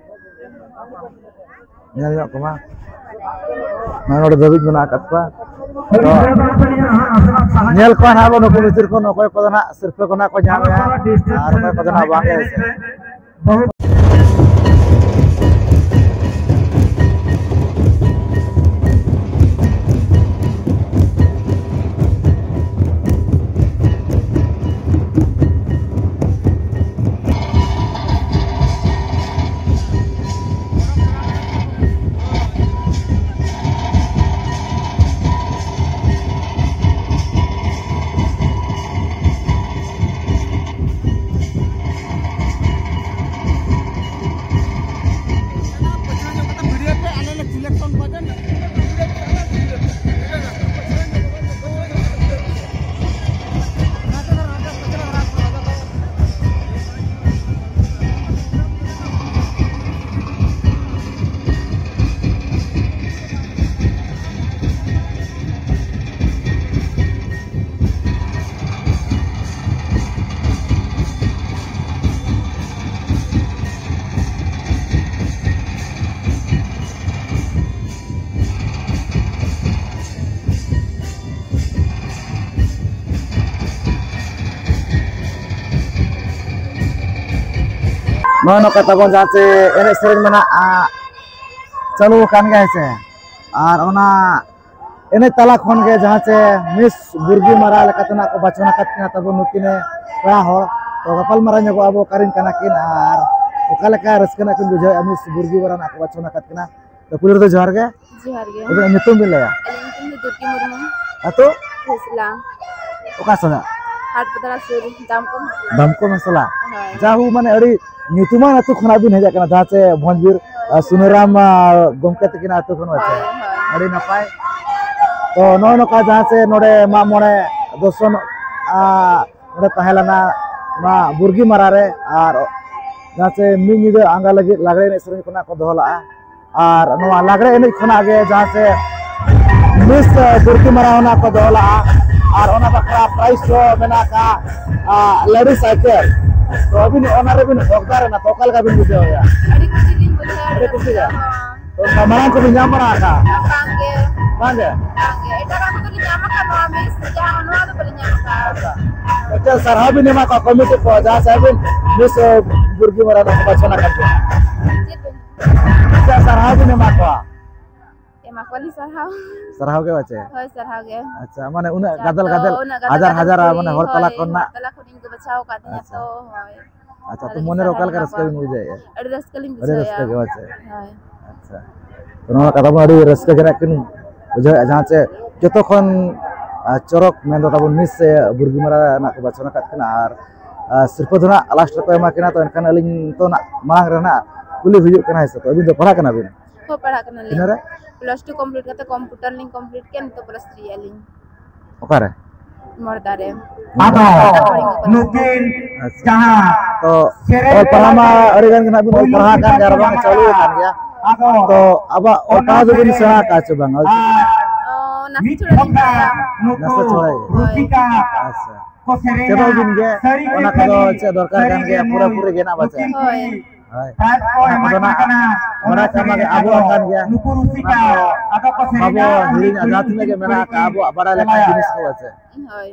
ᱧᱮᱞ ᱧᱚᱜ ᱠᱚᱢᱟ᱾ ᱱᱚᱜᱼᱚᱭ ᱱᱚᱰᱮ ᱫᱷᱟᱹᱵᱤᱡ ᱢᱮᱱᱟᱜ ᱟᱠᱟᱫ ᱠᱚᱣᱟ᱾ ᱛᱚ, ᱧᱮᱞ ᱠᱚᱣᱟ ᱱᱟᱦᱟᱜ ᱵᱚᱱ ᱱᱩᱠᱩ ᱵᱷᱤᱛᱤᱨ ᱠᱷᱚᱱ ᱚᱠᱚᱭ ᱠᱚᱫᱚ ᱱᱟᱦᱟᱜ ᱥᱤᱨᱯᱟᱹ ᱠᱚ ᱱᱟᱦᱟᱜ ᱠᱚ ᱧᱟᱢᱮᱜᱼᱟ ᱟᱨ ᱚᱠᱚᱭ ᱠᱚᱫᱚ ᱱᱟᱦᱟᱜ ᱵᱟᱝ ᱜᱮ᱾ ᱱᱚᱜᱼᱚᱭ ᱱᱚᱝᱠᱟ ᱛᱟᱵᱚᱱ ᱡᱟᱦᱟᱸ ᱪᱮ ᱮᱱᱮᱡ ᱥᱮᱨᱮᱧ ᱢᱮᱱᱟᱜᱼᱟ, ᱪᱟᱹᱞᱩ ᱟᱠᱟᱱ ᱜᱮᱭᱟ, ᱦᱮᱸ ᱥᱮ᱾ ᱟᱨ ᱚᱱᱟ ᱮᱱᱮᱡ ᱛᱟᱞᱟ ᱠᱷᱚᱱ ᱜᱮ ᱡᱟᱦᱟᱸ ᱪᱮ ᱢᱤᱥ ᱵᱩᱨᱜᱤ ᱢᱟᱨᱟ ᱞᱮᱠᱟᱛᱮ ᱱᱟᱜ ᱠᱚ ᱵᱟᱪᱷᱚᱱ ᱟᱠᱟᱫ ᱠᱤᱱᱟ ᱛᱟᱵᱚᱱ ᱱᱩᱠᱤᱱ ᱯᱮᱲᱟ ᱦᱚᱲ᱾ ᱛᱚ ᱜᱟᱯᱟᱞ ᱢᱟᱨᱟᱣ ᱧᱚᱜᱚᱜ ᱟᱵᱚ ᱚᱠᱟᱨᱮᱱ ᱠᱟᱱᱟ ᱠᱤᱱ ᱟᱨ ᱚᱠᱟ ᱞᱮᱠᱟ ᱨᱟᱹᱥᱠᱟᱹ ᱱᱟᱜ ᱠᱤᱱ ᱵᱩᱡᱷᱟᱹᱣᱮᱫᱼᱟ ᱢᱤᱥ ᱵᱩᱨᱜᱤ ᱢᱟᱨᱟ ᱱᱟᱜ ᱠᱚ ᱵᱟᱪᱷᱚᱱ ᱟᱠᱟᱫ ᱠᱤᱱᱟ᱾ ᱛᱚ ᱯᱩᱭᱞᱩ ᱨᱮᱫᱚ ᱡᱚᱦᱟᱨ ᱜᱮ᱾ ᱡᱚᱦᱟᱨ ᱜᱮ᱾ ᱟᱹᱵᱤᱱᱟᱜ ᱧᱩᱛᱩᱢ ᱵᱤᱱ ᱞᱟᱹᱭᱟ? ᱟᱹᱞᱤᱧ ᱧᱩᱛᱩᱢ ᱫᱚ ᱫᱩᱨᱜᱤ ᱢᱩᱨᱢᱩ᱾ ᱟᱹᱛᱩ? ᱦᱮᱥᱞᱟ᱾ ᱚᱠᱟ ᱥᱮᱱᱟᱜ? ᱦᱟᱴ ᱯᱟᱛᱲᱟ ᱥᱩᱨ, ᱫᱟᱢᱠᱚᱢ ᱦᱮᱥᱞᱟ᱾ ᱫᱟᱢᱠᱚᱢ ᱦᱮᱥᱞᱟ᱾ ᱦᱳᱭ᱾ ᱡᱟᱦᱩ, ᱢᱟᱱᱮ ᱟᱹᱰᱤ ᱧᱩᱛᱩᱢᱟᱱ ᱟᱹᱛᱩ ᱠᱷᱚᱱᱟᱜ ᱵᱤᱱ ᱦᱮᱡ ᱟᱠᱟᱱᱟ, ᱡᱟᱦᱟᱸ ᱪᱮ ᱵᱷᱚᱸᱡᱽᱵᱤᱨ, ᱦᱳᱭ᱾ ᱟᱨ ᱥᱩᱱᱟᱹᱨᱟᱢ, ᱟᱨ ᱜᱚᱢᱠᱮ ᱛᱟᱹᱠᱤᱱᱟᱜ ᱟᱹᱛᱩ ᱠᱷᱚᱱ ᱦᱚᱸ ᱪᱮ? ᱦᱳᱭ, ᱦᱳᱭ᱾ ᱟᱹᱰᱤ ᱱᱟᱯᱟᱭ᱾ ᱛᱚ ᱱᱚᱜᱼᱚᱭ ᱱᱚᱝᱠᱟ ᱡᱟᱦᱟᱸ ᱪᱮ ᱱᱚᱰᱮ ᱢᱟᱜ ᱢᱚᱬᱮ ᱫᱚᱥᱚᱱ, ᱟᱨ ᱚᱸᱰᱮ ᱛᱟᱦᱮᱸ ᱞᱮᱱᱟ ᱱᱚᱣᱟ ᱵᱩᱨᱜᱤ ᱢᱟᱨᱟ ᱨᱮ, ᱟᱨ ᱡᱟᱦᱟᱸ ᱪᱮ ᱢᱤᱫ ᱧᱤᱫᱟᱹ ᱟᱸᱜᱟ ᱞᱟᱹᱜᱤᱫ ᱞᱟᱜᱽᱲᱮ ᱮᱱᱮᱡ ᱥᱮᱨᱮᱧ ᱠᱷᱚᱱᱟᱜ ᱠᱚ ᱫᱚᱦᱚ ᱞᱟᱜᱼᱟ᱾ ᱟᱨ ᱱᱚᱣᱟ ᱞᱟᱜᱽᱲᱮ ᱮᱱᱮᱡ ᱠᱷᱚᱱᱟᱜ ᱜᱮ ᱡᱟᱦᱟᱸ ᱥᱮ ᱢᱤᱥ ᱫᱩᱨᱜᱤ ᱢᱟᱨᱟ ᱚᱱᱟ ᱠᱚ ᱫᱚᱦᱚ ᱞᱟᱜᱼᱟ᱾ ᱟᱨ ᱚᱱᱟ ᱵᱟᱠᱷᱨᱟ ᱯᱨᱟᱭᱤᱡᱽ ᱫᱚ ᱢᱮᱱᱟᱜ ᱟᱠᱟᱫ, ᱟ, ᱞᱟᱹᱰᱩ ᱥᱟᱭᱠᱮᱞ᱾ ᱛᱚ ᱟᱹᱵᱤᱱ ᱚᱱᱟ ᱨᱮᱵᱤᱱ ᱦᱚᱠᱫᱟᱨ ᱮᱱᱟ, ᱛᱚ ᱚᱠᱟ ᱞᱮᱠᱟ ᱵᱤᱱ ᱵᱩᱡᱷᱟᱹᱣ ᱮᱫᱟ? ᱟᱹᱰᱤ ᱠᱩᱥᱤ ᱞᱤᱧ ᱵᱩᱡᱷᱟᱹᱣ ᱮᱫᱟ᱾ ᱟᱹᱰᱤ ᱠᱩᱥᱤ ᱜᱮ? ᱦᱚᱸ᱾ ᱛᱚ ᱚᱱᱠᱟ ᱢᱟᱲᱟᱝ ᱠᱚᱵᱤᱱ ᱧᱟᱢ ᱵᱟᱲᱟ ᱟᱠᱟᱫᱼᱟ? ᱵᱟᱝ ᱜᱮ᱾ ᱵᱟᱝ ᱜᱮ? ᱵᱟᱝ ᱜᱮ, ᱮᱴᱟᱜᱟᱜ ᱠᱚᱫᱚ ᱞᱤᱧ ᱧᱟᱢ ᱟᱠᱟᱫ, ᱱᱚᱣᱟ ᱢᱤᱥ ᱡᱟᱦᱟᱸ ᱱᱚᱣᱟ ᱫᱚ ᱵᱟᱹᱞᱤᱧ ᱧᱟᱢ ᱟᱠᱟᱫ᱾ ᱟᱪᱪᱷᱟ᱾ ᱟᱪᱪᱷᱟ, ᱥᱟᱨᱦᱟᱣ ᱵᱤᱱ ᱮᱢᱟ ᱠᱚᱣᱟ ᱠᱚᱢᱤᱴᱤ ᱠᱚ, ᱡᱟᱦᱟᱸ ᱥᱮ ᱟᱹᱵᱤᱱ ᱢᱤᱥ ᱵᱩᱨᱜᱤ ᱢᱟᱨᱟ ᱠᱚ ᱵᱟᱪᱷᱚᱱ ᱟᱠᱟᱫ ᱵᱤᱱᱟ᱾ ᱪᱮᱫ ᱵᱤᱱ ᱟᱪᱪᱷᱟ, ᱥᱟᱨᱦᱟᱣ ᱵᱤᱱ ᱮᱢᱟ ᱠᱚᱣᱟ᱾ ᱮᱢᱟ ᱠᱚᱣᱟᱞᱤᱧ ᱥᱟᱨᱦᱟᱣ᱾ ᱥᱟᱨᱦᱟᱣ ᱜᱮ ᱵᱟᱪᱮ? ᱦᱳᱭ, ᱥᱟᱨᱦᱟᱣ ᱜᱮ᱾ ᱟᱪᱪᱟ, ᱢᱟᱱᱮ ᱩᱱᱟᱹᱜ ᱟᱪᱪᱟ, ᱜᱟᱫᱮᱞ ᱛᱚ ᱜᱟᱫᱮᱞ, ᱩᱱᱟᱹᱜ ᱜᱟᱫᱮᱞ ᱦᱟᱡᱟᱨ ᱜᱟᱫᱮᱞ ᱦᱟᱡᱟᱨ, ᱠᱩᱲᱤ, ᱢᱟᱱᱮ ᱦᱚᱲ ᱛᱟᱞᱟ ᱦᱳᱭ, ᱠᱷᱚᱱ ᱦᱚᱲ ᱱᱟᱜ᱾ ᱛᱟᱞᱟ ᱠᱷᱚᱱ ᱤᱧ ᱠᱚ ᱵᱟᱪᱷᱟᱣ ᱟᱠᱟᱫᱤᱧᱟ ᱟᱪᱪᱷᱟ᱾ ᱛᱚ, ᱦᱳᱭ᱾ ᱟᱪᱪᱷᱟ, ᱛᱚ ᱟᱹᱰᱤ ᱢᱚᱱᱮ ᱨᱮ ᱥᱟᱨᱦᱟᱣ ᱚᱠᱟ ᱞᱮᱠᱟ ᱮᱢᱟ ᱨᱟᱹᱥᱠᱟᱹ ᱠᱚᱣᱟ᱾ ᱵᱤᱱ ᱵᱩᱡᱷᱟᱹᱣᱮᱫᱼᱟ? ᱟᱹᱰᱤ ᱨᱟᱹᱥᱠᱟᱹ ᱞᱤᱧ ᱟᱹᱰᱤ ᱵᱩᱡᱷᱟᱹᱣᱮᱫᱼᱟ᱾ ᱨᱟᱹᱥᱠᱟᱹ ᱜᱮ ᱵᱟᱪᱮ? ᱦᱳᱭ᱾ ᱟᱪᱪᱷᱟ᱾ ᱛᱚ ᱱᱚᱣᱟ ᱠᱟᱛᱷᱟ ᱵᱚᱱ ᱟᱹᱰᱤ ᱨᱟᱹᱥᱠᱟᱹ ᱡᱚᱱᱚᱠ ᱠᱤᱱ ᱵᱩᱡᱷᱟᱹᱣᱮᱫᱼᱟ, ᱡᱟᱦᱟᱸ ᱪᱮ ᱡᱚᱛᱚ ᱠᱷᱚᱱ, ᱟ, ᱪᱚᱨᱚᱠ ᱢᱮᱱᱫᱚ ᱛᱟᱵᱚᱱ ᱢᱤᱥ ᱥᱮ ᱵᱩᱨᱜᱤ ᱢᱟᱨᱟ ᱨᱮᱱᱟᱜ ᱠᱚ ᱵᱟᱪᱷᱚᱱ ᱟᱠᱟᱫ ᱠᱤᱱᱟ ᱟᱨ, ᱟ, ᱥᱤᱨᱯᱟᱹ ᱫᱚ ᱱᱟᱜ ᱞᱟᱥᱴ ᱨᱮᱠᱚ ᱮᱢᱟ ᱠᱤᱱᱟ᱾ ᱛᱚ ᱮᱱᱠᱷᱟᱱ ᱟᱹᱞᱤᱧ ᱛᱚ ᱱᱟᱜ ᱢᱟᱲᱟᱝ ᱨᱮ ᱱᱟᱜ ᱠᱩᱞᱤ ᱦᱩᱭᱩᱜ ᱠᱟᱱᱟ, ᱦᱮᱸ ᱥᱮ? ᱛᱚ ᱟᱹᱵᱤᱱ ᱫᱚ ᱯᱟᱲᱦᱟᱜ ᱠᱟᱱᱟ ᱵᱤᱱ? ᱦᱳᱭ, ᱯᱟᱲᱦᱟᱜ ᱠᱟᱱᱟᱞᱤᱧ᱾ ᱛᱤᱱᱟᱹᱜ ᱨᱮ? ᱯᱞᱟᱥ ᱴᱩ ᱠᱚᱢᱯᱞᱤᱴ ᱠᱟᱛᱮ ᱠᱚᱢᱯᱤᱭᱩᱴᱟᱨ ᱞᱤᱧ ᱠᱚᱢᱯᱞᱤᱴ ᱠᱮᱫ, ᱱᱤᱛᱚᱜ ᱯᱞᱟᱥ ᱛᱷᱨᱤ ᱟᱹᱞᱤᱧ᱾ ᱚᱠᱟᱨᱮ? ᱢᱚᱲᱫᱟ ᱨᱮ᱾ ᱟᱫᱚ ᱱᱩᱠᱤᱱ ᱟᱪᱪᱷᱟ᱾ ᱡᱟᱦᱟᱸ ᱛᱚ ᱥᱮᱨᱮᱧ ᱚᱞ ᱯᱟᱲᱦᱟᱣ ᱢᱟ ᱛᱟᱞᱟᱛᱮ ᱟᱹᱰᱤ ᱜᱟᱱ ᱜᱮ ᱱᱟᱜ ᱵᱤᱱ ᱚᱞ ᱯᱩᱭᱞᱩ ᱯᱟᱲᱦᱟᱣ ᱟᱠᱟᱱ ᱜᱮᱭᱟ, ᱟᱨ ᱵᱟᱝ ᱪᱟᱹᱞᱩ ᱟᱠᱟᱱ ᱜᱮᱭᱟ᱾ ᱟᱫᱚ ᱛᱚ ᱟᱵᱚᱣᱟᱜ ᱚᱞ ᱯᱟᱲᱦᱟᱣ ᱫᱚᱵᱤᱱ ᱥᱮᱬᱟ ᱟᱠᱟᱫᱼᱟ ᱪᱮ ᱵᱟᱝ? ᱚᱞ ᱪᱤᱠᱤ? ᱚ, ᱱᱟᱥᱮ ᱢᱤᱫ ᱛᱷᱚᱲᱟ ᱞᱤᱧ ᱴᱚᱴᱷᱟ ᱵᱟᱲᱟᱭᱟ᱾ ᱱᱩᱠᱩ ᱱᱟᱥᱮ ᱛᱷᱚᱲᱟ ᱜᱮ᱾ ᱦᱳᱭ᱾ ᱨᱩᱥᱤᱠᱟ ᱟᱪᱪᱷᱟ᱾ ᱠᱚ ᱥᱮᱨᱮᱧᱟ᱾ ᱪᱮᱫᱚᱜ ᱵᱤᱱ ᱜᱮ, ᱥᱟᱹᱨᱤ ᱜᱮ ᱚᱱᱟ ᱠᱷᱟᱹᱞᱤ, ᱠᱚᱫᱚ ᱪᱮᱫ ᱫᱚᱨᱠᱟᱨ ᱥᱟᱹᱨᱤ ᱠᱟᱱ ᱜᱮ ᱜᱮᱭᱟ, ᱱᱩᱭ ᱯᱩᱨᱟᱹᱯᱩᱨᱤ ᱜᱮ ᱱᱟᱜ ᱵᱟᱪᱮ᱾ ᱱᱩᱠᱤᱱ ᱦᱳᱭ᱾ ᱦᱳᱭ᱾ ᱯᱨᱟᱭᱤᱡᱽ ᱠᱚ ᱚᱱᱟ ᱮᱢᱟ ᱠᱚᱫᱚ ᱠᱤᱱ ᱱᱟᱜ ᱠᱟᱱᱟ᱾ ᱚᱱᱟ ᱵᱟᱲᱟᱭ ᱠᱟᱜ ᱢᱟ ᱥᱟᱹᱨᱤ ᱜᱮ ᱜᱮ ᱟᱵᱚᱣᱟᱜ ᱟᱫᱚ ᱠᱟᱱ ᱜᱮᱭᱟ᱾ ᱱᱩᱠᱩ ᱨᱩᱥᱤᱠᱟ, ᱚᱱᱟ ᱠᱚ ᱟᱫᱚ ᱠᱚ ᱥᱮᱨᱮᱧᱟ, ᱵᱟᱵᱚ ᱦᱤᱲᱤᱧᱟ, ᱡᱟᱦᱟᱸ ᱛᱤᱱᱟᱹᱜ ᱜᱮ ᱢᱮᱱᱟᱜ ᱟᱠᱟᱫ ᱟᱵᱚᱣᱟᱜ ᱵᱟᱲᱟᱭ ᱞᱮᱠᱟᱱ ᱪᱟᱞᱟᱭᱟ᱾ ᱡᱤᱱᱤᱥ ᱠᱚ ᱵᱟᱪᱮ᱾ ᱦᱳᱭ᱾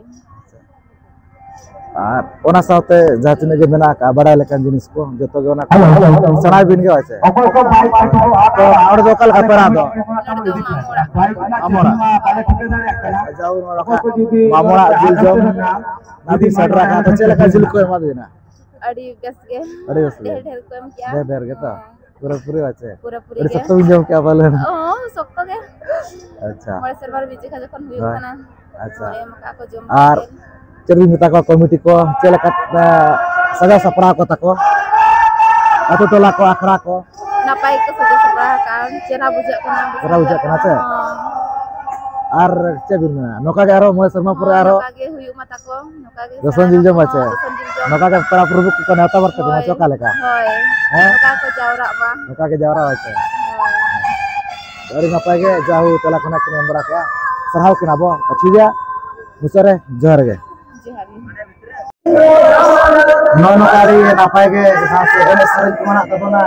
ᱟᱨ ᱚᱱᱟ ᱥᱟᱶᱛᱮ ᱡᱟᱦᱟᱸ ᱛᱤᱱᱟᱹᱜ ᱜᱮ ᱢᱮᱱᱟᱜ ᱟᱠᱟᱫ ᱵᱟᱲᱟᱭ ᱞᱮᱠᱟᱱ ᱡᱤᱱᱤᱥ ᱠᱚ, ᱡᱚᱛᱚ ᱜᱮ ᱚᱱᱟ ᱠᱚ ᱥᱟᱱᱟᱭ ᱵᱤᱱ ᱜᱮ, ᱦᱳᱭ ᱥᱮ? ᱛᱚ ᱱᱚᱰᱮ ᱫᱚ ᱚᱠᱟ ᱞᱮᱠᱟ ᱯᱮᱲᱟ ᱫᱚ? ᱢᱟᱢᱚᱲᱟᱜ᱾ ᱡᱟᱦᱳ, ᱱᱚᱰᱮ ᱢᱟᱢᱚᱲᱟᱜ ᱡᱤᱞ ᱡᱚᱢ ᱱᱟᱵᱤᱱ ᱥᱮᱴᱮᱨ ᱟᱠᱟᱱᱟ, ᱛᱚ ᱪᱮᱫ ᱞᱮᱠᱟ ᱡᱤᱞ ᱠᱚ ᱮᱢᱟ ᱵᱤᱱᱟ? ᱟᱹᱰᱤ ᱵᱮᱥ ᱜᱮ᱾ ᱟᱹᱰᱤ ᱵᱮᱥ ᱜᱮ᱾ ᱰᱷᱮᱨ ᱰᱷᱮᱨ ᱠᱚ ᱮᱢ ᱠᱮᱜᱼᱟ᱾ ᱰᱷᱮᱨ ᱰᱷᱮᱨ ᱜᱮᱛᱚ? ᱦᱮᱸ᱾ ᱯᱩᱨᱟᱹ ᱯᱩᱨᱤ ᱟᱪᱮ? ᱯᱩᱨᱟᱹ ᱯᱩᱨᱤ ᱟᱹᱰᱤ ᱜᱮ᱾ ᱥᱚᱠᱛᱚ ᱵᱤᱱ ᱡᱚᱢ ᱠᱮᱜᱼᱟ ᱯᱟᱞᱮᱱ? ᱚ, ᱥᱚᱠᱛᱚ ᱜᱮ᱾ ᱟᱪᱪᱷᱟ᱾ ᱢᱚᱬᱮ ᱥᱮᱨᱢᱟ ᱨᱮ ᱢᱤᱫ ᱡᱚᱠᱷᱟ ᱡᱚᱠᱷᱚᱱ ᱦᱩᱭᱩᱜ ᱦᱳᱭ᱾ ᱠᱟᱱᱟ᱾ ᱟᱪᱪᱷᱟ᱾ ᱮᱢ ᱠᱟᱜᱼᱟ ᱠᱚ ᱡᱚᱢ ᱟᱨ ᱠᱟᱛᱮ᱾ ᱪᱮᱫ ᱵᱤᱱ ᱢᱮᱛᱟ ᱠᱚᱣᱟ, ᱠᱚᱢᱤᱴᱤ ᱠᱚ ᱪᱮᱫ ᱞᱮᱠᱟ, ᱮ, ᱥᱟᱡᱟᱣ ᱥᱟᱯᱲᱟᱣ ᱠᱚ ᱛᱟᱠᱚ? ᱟᱛᱳ ᱴᱚᱞᱟ ᱠᱚ, ᱟᱠᱷᱲᱟ ᱠᱚ? ᱱᱟᱯᱟᱭ ᱜᱮᱠᱚ ᱥᱟᱡᱟᱣ ᱥᱟᱯᱲᱟᱣ ᱟᱠᱟᱫᱼᱟ, ᱪᱮᱦᱨᱟ ᱵᱩᱡᱷᱟᱹᱜ ᱠᱟᱱᱟ᱾ ᱪᱮᱦᱨᱟ ᱵᱩᱡᱷᱟᱹᱜ ᱠᱟᱱᱟ ᱥᱮ? ᱦᱚᱸ᱾ ᱟᱨ ᱪᱮᱫ ᱵᱤᱱ ᱢᱮᱱᱟ, ᱱᱚᱝᱠᱟ ᱜᱮ ᱟᱨᱦᱚᱸ ᱢᱚᱬᱮ ᱥᱮᱨᱢᱟ ᱯᱚᱨᱮ ᱦᱚᱸ, ᱟᱨᱦᱚᱸ ᱱᱚᱝᱠᱟ ᱜᱮ ᱦᱩᱭᱩᱜ ᱢᱟ ᱛᱟᱠᱚ, ᱱᱚᱝᱠᱟ ᱜᱮ ᱫᱚᱥᱚᱱ ᱥᱟᱱᱟᱢ ᱡᱤᱞ ᱡᱚᱢ ᱠᱚ ᱟᱪᱮ? ᱫᱚᱥᱚᱱ ᱡᱤᱞ ᱡᱚᱢ᱾ ᱱᱚᱝᱠᱟ ᱜᱮ ᱯᱮᱲᱟ ᱯᱨᱚᱵᱷᱩ ᱠᱚᱠᱚ ᱱᱮᱣᱛᱟ ᱵᱟᱨᱛᱮ ᱠᱚᱢᱟ ᱦᱳᱭ᱾ ᱪᱮ ᱚᱠᱟ ᱞᱮᱠᱟ? ᱦᱳᱭ᱾ ᱦᱮᱸ? ᱱᱚᱝᱠᱟ ᱠᱚ ᱡᱟᱣᱨᱟᱜ ᱢᱟ᱾ ᱱᱚᱝᱠᱟ ᱜᱮ ᱡᱟᱣᱨᱟ ᱟᱪᱮ? ᱦᱳᱭ᱾ ᱟᱹᱰᱤ ᱱᱟᱯᱟᱭ ᱜᱮ, ᱡᱟᱦᱳ ᱛᱮᱞᱟ ᱠᱷᱚᱱᱟᱜ ᱠᱤᱱ ᱮᱢ ᱵᱟᱲᱟ ᱠᱚᱣᱟ, ᱥᱟᱨᱦᱟᱣ ᱠᱤᱱᱟ ᱵᱚ᱾ ᱴᱷᱤᱠ ᱜᱮᱭᱟ, ᱢᱩᱪᱟᱹᱫ ᱨᱮ ᱡᱚᱦᱟᱨ ᱜᱮ᱾ ᱡᱚᱦᱟᱨ ᱜᱮ᱾ ᱱᱚᱜᱼᱚ ᱱᱚᱝᱠᱟ ᱟᱹᱰᱤ ᱱᱟᱯᱟᱭ ᱜᱮ ᱡᱟᱦᱟᱸ ᱥᱮ ᱮᱱᱮᱡ ᱥᱮᱨᱮᱧ ᱠᱚ ᱢᱮᱱᱟᱜ ᱛᱟᱵᱚᱱᱟ,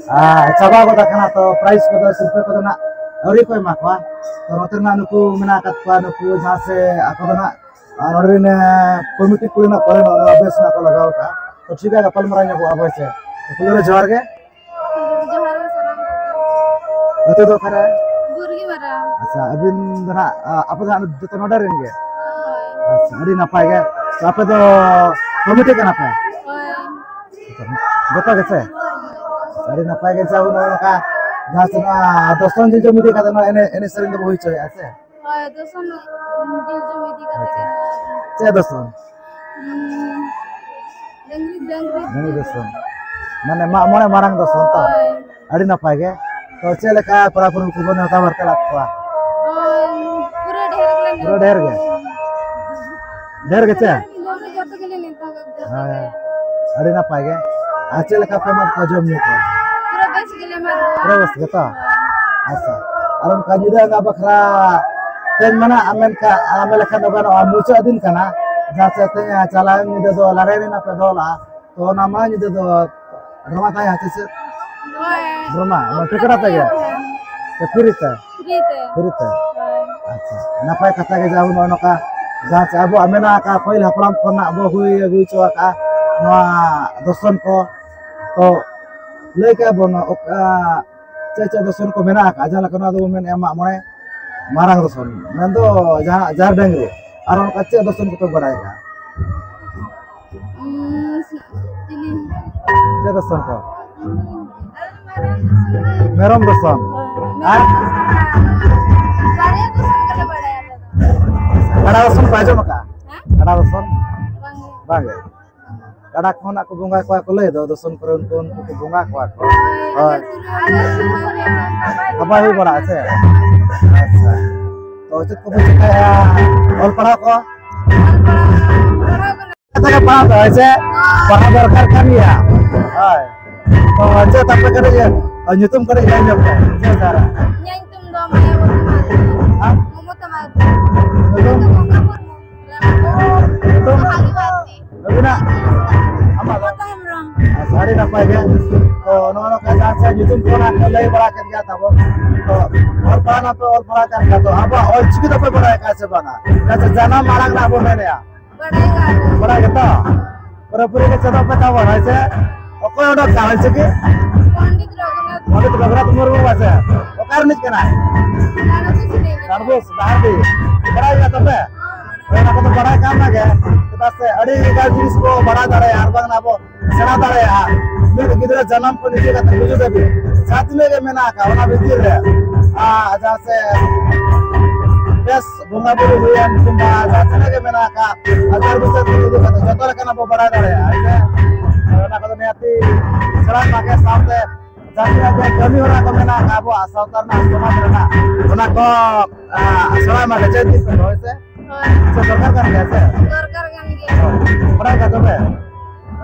ᱟᱨ ᱪᱟᱵᱟ ᱜᱚᱫ ᱟᱠᱟᱱᱟ, ᱛᱚ ᱯᱨᱟᱭᱤᱡᱽ ᱠᱚᱫᱚ, ᱥᱤᱨᱯᱟᱹ ᱠᱚᱫᱚ ᱱᱟᱜ ᱟᱹᱣᱨᱤ ᱠᱚ ᱮᱢᱟ ᱠᱚᱣᱟ᱾ ᱛᱚ ᱱᱚᱛᱮ ᱨᱮᱱᱟᱜ ᱱᱩᱠᱩ ᱢᱮᱱᱟᱜ ᱟᱠᱟᱫ ᱠᱚᱣᱟ, ᱱᱩᱠᱩ ᱡᱟᱦᱟᱸ ᱥᱮ ᱟᱠᱚ ᱫᱚ ᱱᱟᱜ, ᱟᱨ ᱱᱚᱰᱮ ᱨᱮᱱ, ᱮ, ᱠᱚᱢᱤᱴᱤ ᱠᱚ ᱨᱮᱱᱟᱜ ᱯᱟᱞᱮ ᱱᱚᱜᱼᱚ ᱱᱚᱣᱟ ᱵᱮᱥ ᱱᱟᱜ ᱠᱚ ᱞᱟᱜᱟᱣ ᱟᱠᱟᱫᱼᱟ᱾ ᱛᱚ ᱴᱷᱤᱠ ᱜᱮᱭᱟ, ᱜᱟᱯᱟᱞ ᱢᱟᱨᱟᱣ ᱧᱚᱜᱚᱜᱼᱟ ᱦᱳᱭ ᱥᱮ᱾ ᱯᱩᱭᱞᱩ ᱨᱮ ᱡᱚᱦᱟᱨ ᱜᱮ᱾ ᱡᱚᱦᱟᱨ ᱜᱮ ᱥᱟᱱᱟᱢ ᱠᱚᱜᱮ᱾ ᱟᱹᱛᱩ ᱫᱚ ᱚᱠᱟᱨᱮ? ᱵᱩᱨᱜᱤ ᱢᱟᱨᱟ᱾ ᱟᱪᱪᱷᱟ, ᱟᱹᱵᱤᱱ ᱫᱚ ᱱᱟᱜ, ᱟ, ᱟᱯᱮ ᱫᱚ ᱱᱟᱜ ᱡᱚᱛᱚ ᱱᱚᱰᱮ ᱨᱮᱱ ᱜᱮ? ᱦᱳᱭ᱾ ᱟᱪᱪᱷᱟ, ᱟᱹᱰᱤ ᱱᱟᱯᱟᱭ ᱜᱮ᱾ ᱛᱚ ᱟᱯᱮ ᱫᱚ ᱠᱚᱢᱤᱴᱤ ᱠᱟᱱᱟ ᱯᱮ? ᱦᱳᱭ᱾ ᱟᱪᱪᱷᱟ, ᱡᱚᱛᱚ ᱜᱮᱥᱮ? ᱟᱹᱰᱤ ᱱᱟᱯᱟᱭ ᱜᱮ᱾ ᱟᱪᱪᱷᱟ, ᱱᱚᱜᱼᱚ ᱱᱚᱝᱠᱟ ᱡᱟᱦᱟᱸ ᱥᱮ ᱱᱚᱣᱟ ᱫᱚᱥᱚᱱ ᱡᱚᱡᱚᱢ ᱤᱫᱤ ᱠᱟᱛᱮ ᱱᱚᱣᱟ ᱮᱱᱮᱡ, ᱮᱱᱮᱡ ᱥᱮᱨᱮᱧ ᱫᱚᱵᱚ ᱦᱩᱭ ᱦᱚᱪᱚᱭᱮᱫᱼᱟ ᱥᱮ? ᱦᱳᱭ, ᱫᱚᱥᱚᱱ ᱡᱤᱞ ᱡᱚᱢ ᱤᱫᱤ ᱠᱟᱛᱮ ᱟᱪᱪᱷᱟ᱾ ᱜᱮ᱾ ᱪᱮᱫ ᱫᱚᱥᱚᱱ? ᱦᱩᱸ, ᱰᱟᱹᱝᱨᱤ, ᱰᱟᱹᱝᱨᱤ᱾ ᱰᱟᱹᱝᱨᱤ ᱫᱚᱥᱚᱱ᱾ ᱢᱟᱱᱮ ᱢᱟᱜ ᱢᱚᱬᱮ ᱢᱟᱨᱟᱝ ᱫᱚᱥᱚᱱ ᱛᱚ? ᱦᱳᱭ᱾ ᱟᱹᱰᱤ ᱱᱟᱯᱟᱭ ᱜᱮ᱾ ᱛᱚ ᱪᱮᱫ ᱞᱮᱠᱟ ᱯᱮᱲᱟ ᱯᱟᱹᱨᱵᱷᱟᱹ ᱠᱚᱵᱚᱱ ᱱᱮᱣᱛᱟ ᱵᱟᱨᱛᱮ ᱞᱮᱫ ᱠᱚᱣᱟ? ᱦᱳᱭ, ᱯᱩᱨᱟᱹ ᱰᱷᱮᱨ ᱜᱮᱞᱮ ᱯᱩᱨᱟᱹ ᱰᱷᱮᱨ ᱜᱮ? ᱰᱷᱮᱨ ᱜᱮ ᱪᱮ? ᱡᱚᱛᱚ ᱜᱮᱞᱮ ᱱᱮᱣᱛᱟ ᱠᱟᱜ ᱠᱚᱣᱟ᱾ ᱦᱳᱭ᱾ ᱟᱹᱰᱤ ᱱᱟᱯᱟᱭ ᱜᱮ᱾ ᱟᱨ ᱪᱮᱫ ᱞᱮᱠᱟ ᱯᱮ ᱮᱢᱟᱫ ᱠᱚᱣᱟ ᱡᱚᱢ ᱧᱩ ᱠᱚ? ᱯᱩᱨᱟᱹ ᱵᱮᱥ ᱜᱮᱞᱮ ᱮᱢᱟ ᱠᱚᱣᱟ᱾ ᱯᱩᱨᱟᱹ ᱵᱮᱥ ᱜᱮᱛᱚ? ᱟᱪᱪᱷᱟ᱾ ᱟᱨ ᱚᱱᱠᱟ ᱧᱤᱫᱟᱹ ᱟᱸᱜᱟ ᱵᱟᱠᱷᱨᱟ ᱛᱮᱧ ᱢᱮᱱᱟ, ᱟᱢ ᱢᱮᱱᱠᱷᱟᱱ, ᱟᱢ ᱞᱮᱠᱷᱟᱱ ᱫᱚ ᱜᱟᱱᱚᱜᱼᱟ, ᱢᱩᱪᱟᱹᱫ ᱫᱤᱱ ᱠᱟᱱᱟ, ᱡᱟᱦᱟᱸ ᱥᱮ ᱛᱮᱧ ᱪᱟᱞᱟᱣᱮᱱ ᱧᱤᱫᱟᱹ ᱫᱚ ᱞᱟᱜᱽᱲᱮ ᱮᱱᱮᱡ ᱯᱮ ᱫᱚᱦᱚ ᱞᱟᱜᱼᱟ, ᱛᱚ ᱚᱱᱟ ᱢᱟ ᱧᱤᱫᱟᱹ ᱫᱚ ᱰᱨᱟᱢᱟ ᱛᱟᱦᱮᱸ ᱦᱟᱸᱜ ᱥᱮ ᱪᱮᱫ? ᱦᱳᱭ᱾ ᱰᱨᱟᱢᱟ, ᱢᱟᱱᱮ ᱴᱤᱠᱤᱴ ᱟᱛᱮ ᱜᱮ? ᱦᱳᱭ᱾ ᱥᱮ ᱯᱷᱨᱤ ᱛᱮ? ᱯᱷᱨᱤ ᱛᱮ᱾ ᱯᱷᱨᱤ ᱛᱮ? ᱦᱳᱭ᱾ ᱟᱪᱪᱷᱟ, ᱱᱟᱯᱟᱭ ᱠᱟᱛᱷᱟ ᱜᱮ, ᱡᱟᱦᱳ ᱱᱚᱜᱼᱚ ᱱᱚᱝᱠᱟ ᱡᱟᱦᱟᱸ ᱪᱮ ᱟᱵᱚᱣᱟᱜ ᱢᱮᱱᱟᱜ ᱟᱠᱟᱫ, ᱯᱟᱹᱦᱤᱞ ᱦᱟᱯᱲᱟᱢ ᱠᱷᱚᱱᱟᱜ ᱵᱚ ᱦᱩᱭ ᱟᱹᱜᱩ ᱦᱚᱪᱚ ᱟᱠᱟᱫ ᱱᱚᱣᱟ ᱫᱚᱨᱥᱚᱱ ᱠᱚ, ᱛᱚ ᱞᱟᱹᱭ ᱠᱮᱜᱼᱟ ᱵᱚᱱ ᱚᱠᱟ ᱪᱮᱫ ᱪᱮᱫ ᱫᱚᱨᱥᱚᱱ ᱠᱚ ᱢᱮᱱᱟᱜ ᱟᱠᱟᱫ, ᱡᱟᱦᱟᱸ ᱞᱮᱠᱟ ᱱᱚᱣᱟ ᱫᱚᱵᱚᱱ ᱢᱮᱱᱮᱫᱼᱟ ᱢᱟᱜ ᱢᱚᱬᱮ ᱢᱟᱨᱟᱝ ᱫᱚᱨᱥᱚᱱ, ᱢᱮᱱᱫᱚ ᱡᱟᱦᱟᱸ ᱡᱟᱦᱮᱨ ᱰᱟᱹᱝᱨᱤ, ᱟᱨ ᱚᱱᱠᱟ ᱪᱮᱫ ᱫᱚᱨᱥᱚᱱ ᱠᱚᱯᱮ ᱵᱟᱲᱟᱭ ᱟᱠᱟᱫ? ᱩᱸ, ᱪᱤᱞᱤ? ᱪᱮᱫ ᱫᱚᱨᱥᱚᱱ ᱠᱚ? ᱢᱮᱨᱚᱢ ᱫᱚᱨᱥᱚᱱ᱾ ᱟᱨ? ᱵᱟᱨᱭᱟ ᱫᱚᱨᱥᱚᱱ ᱜᱮᱞᱮ ᱵᱟᱲᱟᱭᱟ ᱟᱞᱮ ᱫᱚ᱾ ᱠᱟᱰᱟ ᱫᱚᱨᱥᱚᱱ ᱯᱮ ᱟᱸᱡᱚᱢ ᱟᱠᱟᱫᱼᱟ? ᱦᱮᱸ? ᱠᱟᱰᱟ ᱫᱚᱨᱥᱚᱱ? ᱵᱟᱝ᱾ ᱵᱟᱝ ᱜᱮ? ᱠᱟᱰᱟ ᱠᱷᱚᱱᱟᱜ ᱠᱚ ᱵᱚᱸᱜᱟ ᱠᱚᱣᱟ ᱠᱚ ᱞᱟᱹᱭ ᱫᱚ, ᱫᱚᱨᱥᱚᱱ ᱠᱚᱨᱮ ᱩᱱᱠᱩ, ᱩᱱᱠᱩ ᱠᱚ ᱵᱚᱸᱜᱟ ᱠᱚᱣᱟ ᱠᱚ᱾ ᱦᱳᱭ᱾ ᱟᱯᱮ ᱦᱩᱭ ᱵᱟᱲᱟᱜᱼᱟ ᱥᱮ? ᱟᱪᱪᱷᱟ᱾ ᱛᱚ ᱪᱮᱫ ᱠᱚᱯᱮ ᱪᱤᱠᱟᱹᱭᱟ? ᱚᱞ ᱯᱟᱲᱦᱟᱣ ᱠᱚ? ᱠᱟᱛᱮ ᱜᱮ ᱯᱟᱲᱦᱟᱣ ᱫᱚ, ᱦᱮᱸ ᱥᱮ? ᱯᱟᱲᱦᱟᱣ ᱫᱚᱨᱠᱟᱨ ᱠᱟᱱ ᱜᱮᱭᱟ᱾ ᱦᱳᱭ᱾ ᱛᱚ ᱪᱮᱫ ᱛᱟᱯᱮ ᱠᱟᱹᱴᱤᱡ, ᱧᱩᱛᱩᱢ ᱠᱟᱹᱴᱤᱡ ᱞᱟᱹᱭ ᱧᱚᱜ ᱯᱮ᱾ ᱪᱮᱫ ᱥᱟᱨᱟ? ᱤᱧᱟᱹᱜ ᱧᱩᱛᱩᱢ ᱫᱚ ᱢᱟᱭᱟᱵᱚᱛᱤ ᱢᱟᱨᱰᱤ᱾ ᱦᱮᱸ? ᱢᱚᱢᱚᱛᱟ ᱢᱟᱨᱰᱤ᱾ ᱧᱩᱛᱩᱢ? ᱤᱧ ᱫᱚ ᱜᱚᱝᱜᱟᱯᱩᱨ᱾ ᱧᱩᱛᱩᱢ? ᱵᱷᱟᱜᱤ ᱵᱟᱨᱛᱮ᱾ ᱟᱹᱵᱤᱱᱟᱜ? ᱟᱢᱟᱜ ᱫᱚ? ᱢᱚᱢᱚᱛᱟ ᱦᱮᱢᱵᱨᱚᱢ᱾ ᱟᱪᱪᱷᱟ, ᱟᱹᱰᱤ ᱱᱟᱯᱟᱭ ᱜᱮ᱾ ᱛᱚ ᱱᱚᱜᱼᱚ ᱱᱚᱝᱠᱟ ᱡᱟᱦᱟᱸ ᱥᱮ ᱧᱩᱛᱩᱢ ᱠᱚ ᱱᱟᱜ ᱠᱚ ᱞᱟᱹᱭ ᱵᱟᱲᱟ ᱠᱮᱫ ᱜᱮᱭᱟ ᱛᱟᱵᱚᱱ᱾ ᱛᱚ ᱚᱞ ᱯᱟᱲᱦᱟᱣ ᱢᱟᱯᱮ ᱚᱞ ᱯᱟᱲᱦᱟᱣ ᱠᱟᱱ ᱜᱮᱭᱟ, ᱛᱚ ᱟᱵᱚᱣᱟᱜ ᱚᱞ ᱪᱤᱠᱤ ᱫᱚᱯᱮ ᱵᱟᱲᱟᱭ ᱟᱠᱟᱫ ᱥᱮ ᱵᱟᱝᱟ? ᱡᱟᱦᱟᱸ ᱥᱮ ᱡᱟᱱᱟᱢ ᱟᱲᱟᱝ ᱨᱮᱱᱟᱜ ᱵᱚ ᱢᱮᱱᱮᱫᱼᱟ᱾ ᱵᱟᱲᱟᱭ ᱜᱮ᱾ ᱵᱟᱲᱟᱭ ᱜᱮᱛᱚ? ᱯᱩᱨᱟᱹᱯᱩᱨᱤ ᱜᱮ ᱪᱮᱫᱚᱜ ᱯᱮ ᱛᱟᱵᱚᱱ, ᱦᱳᱭ ᱥᱮ? ᱚᱠᱚᱭ ᱚᱰᱚᱠ ᱠᱟᱜ ᱚᱞ ᱪᱤᱠᱤ? ᱯᱚᱱᱰᱤᱛ ᱨᱚᱜᱷᱩᱱᱟᱛᱷ᱾ ᱯᱚᱱᱰᱤᱛ ᱨᱚᱜᱷᱩᱱᱟᱛᱷ ᱢᱩᱨᱢᱩ, ᱦᱳᱭ ᱥᱮ? ᱚᱠᱟ ᱨᱤᱱᱤᱡ ᱠᱟᱱᱟᱭ? ᱰᱟᱸᱰᱵᱳᱥ ᱨᱤᱱᱤᱡ ᱠᱟᱱᱟᱭ᱾ ᱰᱟᱸᱰᱵᱳᱥ, ᱰᱟᱦᱟᱨᱰᱤ᱾ ᱵᱟᱲᱟᱭ ᱜᱮᱭᱟ ᱛᱚᱯᱮ? ᱦᱳᱭ, ᱚᱱᱟ ᱠᱚᱫᱚ ᱵᱟᱲᱟᱭ ᱠᱟᱱ ᱜᱮ᱾ ᱪᱮᱫᱟᱜ ᱥᱮ ᱟᱹᱰᱤ ᱜᱟᱱ ᱡᱤᱱᱤᱥ ᱠᱚ ᱵᱟᱲᱟᱭ ᱫᱟᱲᱮᱭᱟᱜᱼᱟ, ᱟᱨ ᱵᱟᱝ ᱟᱵᱚ ᱥᱮᱬᱟ ᱫᱟᱲᱮᱭᱟᱜᱼᱟ᱾ ᱢᱤᱫ ᱜᱤᱫᱽᱨᱟᱹ ᱡᱟᱱᱟᱢ ᱠᱷᱚᱱ ᱱᱤᱡᱮ ᱠᱟᱛᱮ ᱜᱩᱡᱩᱜ ᱫᱷᱟᱹᱵᱤᱡ ᱡᱟᱦᱟᱸ ᱛᱤᱱᱟᱹᱜ ᱜᱮ ᱢᱮᱱᱟᱜ ᱟᱠᱟᱫ, ᱚᱱᱟ ᱵᱷᱤᱛᱤᱨ ᱨᱮ, ᱟᱨ ᱡᱟᱦᱟᱸ ᱥᱮ ᱵᱮᱥ ᱵᱚᱸᱜᱟ ᱵᱩᱨᱩ ᱦᱩᱭᱮᱱ ᱠᱤᱝᱵᱟ ᱡᱟᱦᱟᱸ ᱛᱤᱱᱟᱹᱜ ᱜᱮ ᱢᱮᱱᱟᱜ ᱟᱠᱟᱫ, ᱟᱪᱟᱨ ᱵᱤᱪᱟᱹᱨ ᱠᱚ ᱤᱫᱤ ᱠᱟᱛᱮ ᱡᱚᱛᱚ ᱞᱮᱠᱟᱱᱟᱜ ᱵᱚ ᱵᱟᱲᱟᱭ ᱫᱟᱲᱮᱭᱟᱜᱼᱟ, ᱦᱮᱸ ᱥᱮ? ᱚᱱᱟ ᱠᱚᱫᱚ ᱱᱤᱦᱟᱹᱛᱤ ᱥᱮᱬᱟᱭ ᱢᱟᱜᱮ, ᱥᱟᱶᱛᱮ ᱡᱟᱦᱟᱸ ᱛᱤᱱᱟᱹᱜ ᱜᱮ ᱠᱟᱹᱢᱤ ᱦᱚᱨᱟ ᱠᱚ ᱢᱮᱱᱟᱜ ᱟᱠᱟᱫ ᱟᱵᱚᱣᱟᱜ ᱥᱟᱶᱛᱟ ᱨᱮᱱᱟᱜ, ᱥᱚᱢᱟᱡᱽ ᱨᱮᱱᱟᱜ, ᱚᱱᱟ ᱠᱚ, ᱟ, ᱥᱮᱬᱟᱭ ᱢᱟᱜᱮ, ᱪᱮᱫ ᱪᱮᱫ ᱠᱚ, ᱦᱳᱭ ᱥᱮ? ᱦᱳᱭ᱾ ᱥᱮ ᱫᱚᱨᱠᱟᱨ ᱠᱟᱱ ᱜᱮᱭᱟ ᱥᱮ? ᱫᱚᱨᱠᱟᱨ ᱠᱟᱱ ᱜᱮᱭᱟ᱾ ᱦᱳᱭ᱾ ᱵᱟᱲᱟᱭ ᱠᱟᱜ ᱛᱚᱵᱮ?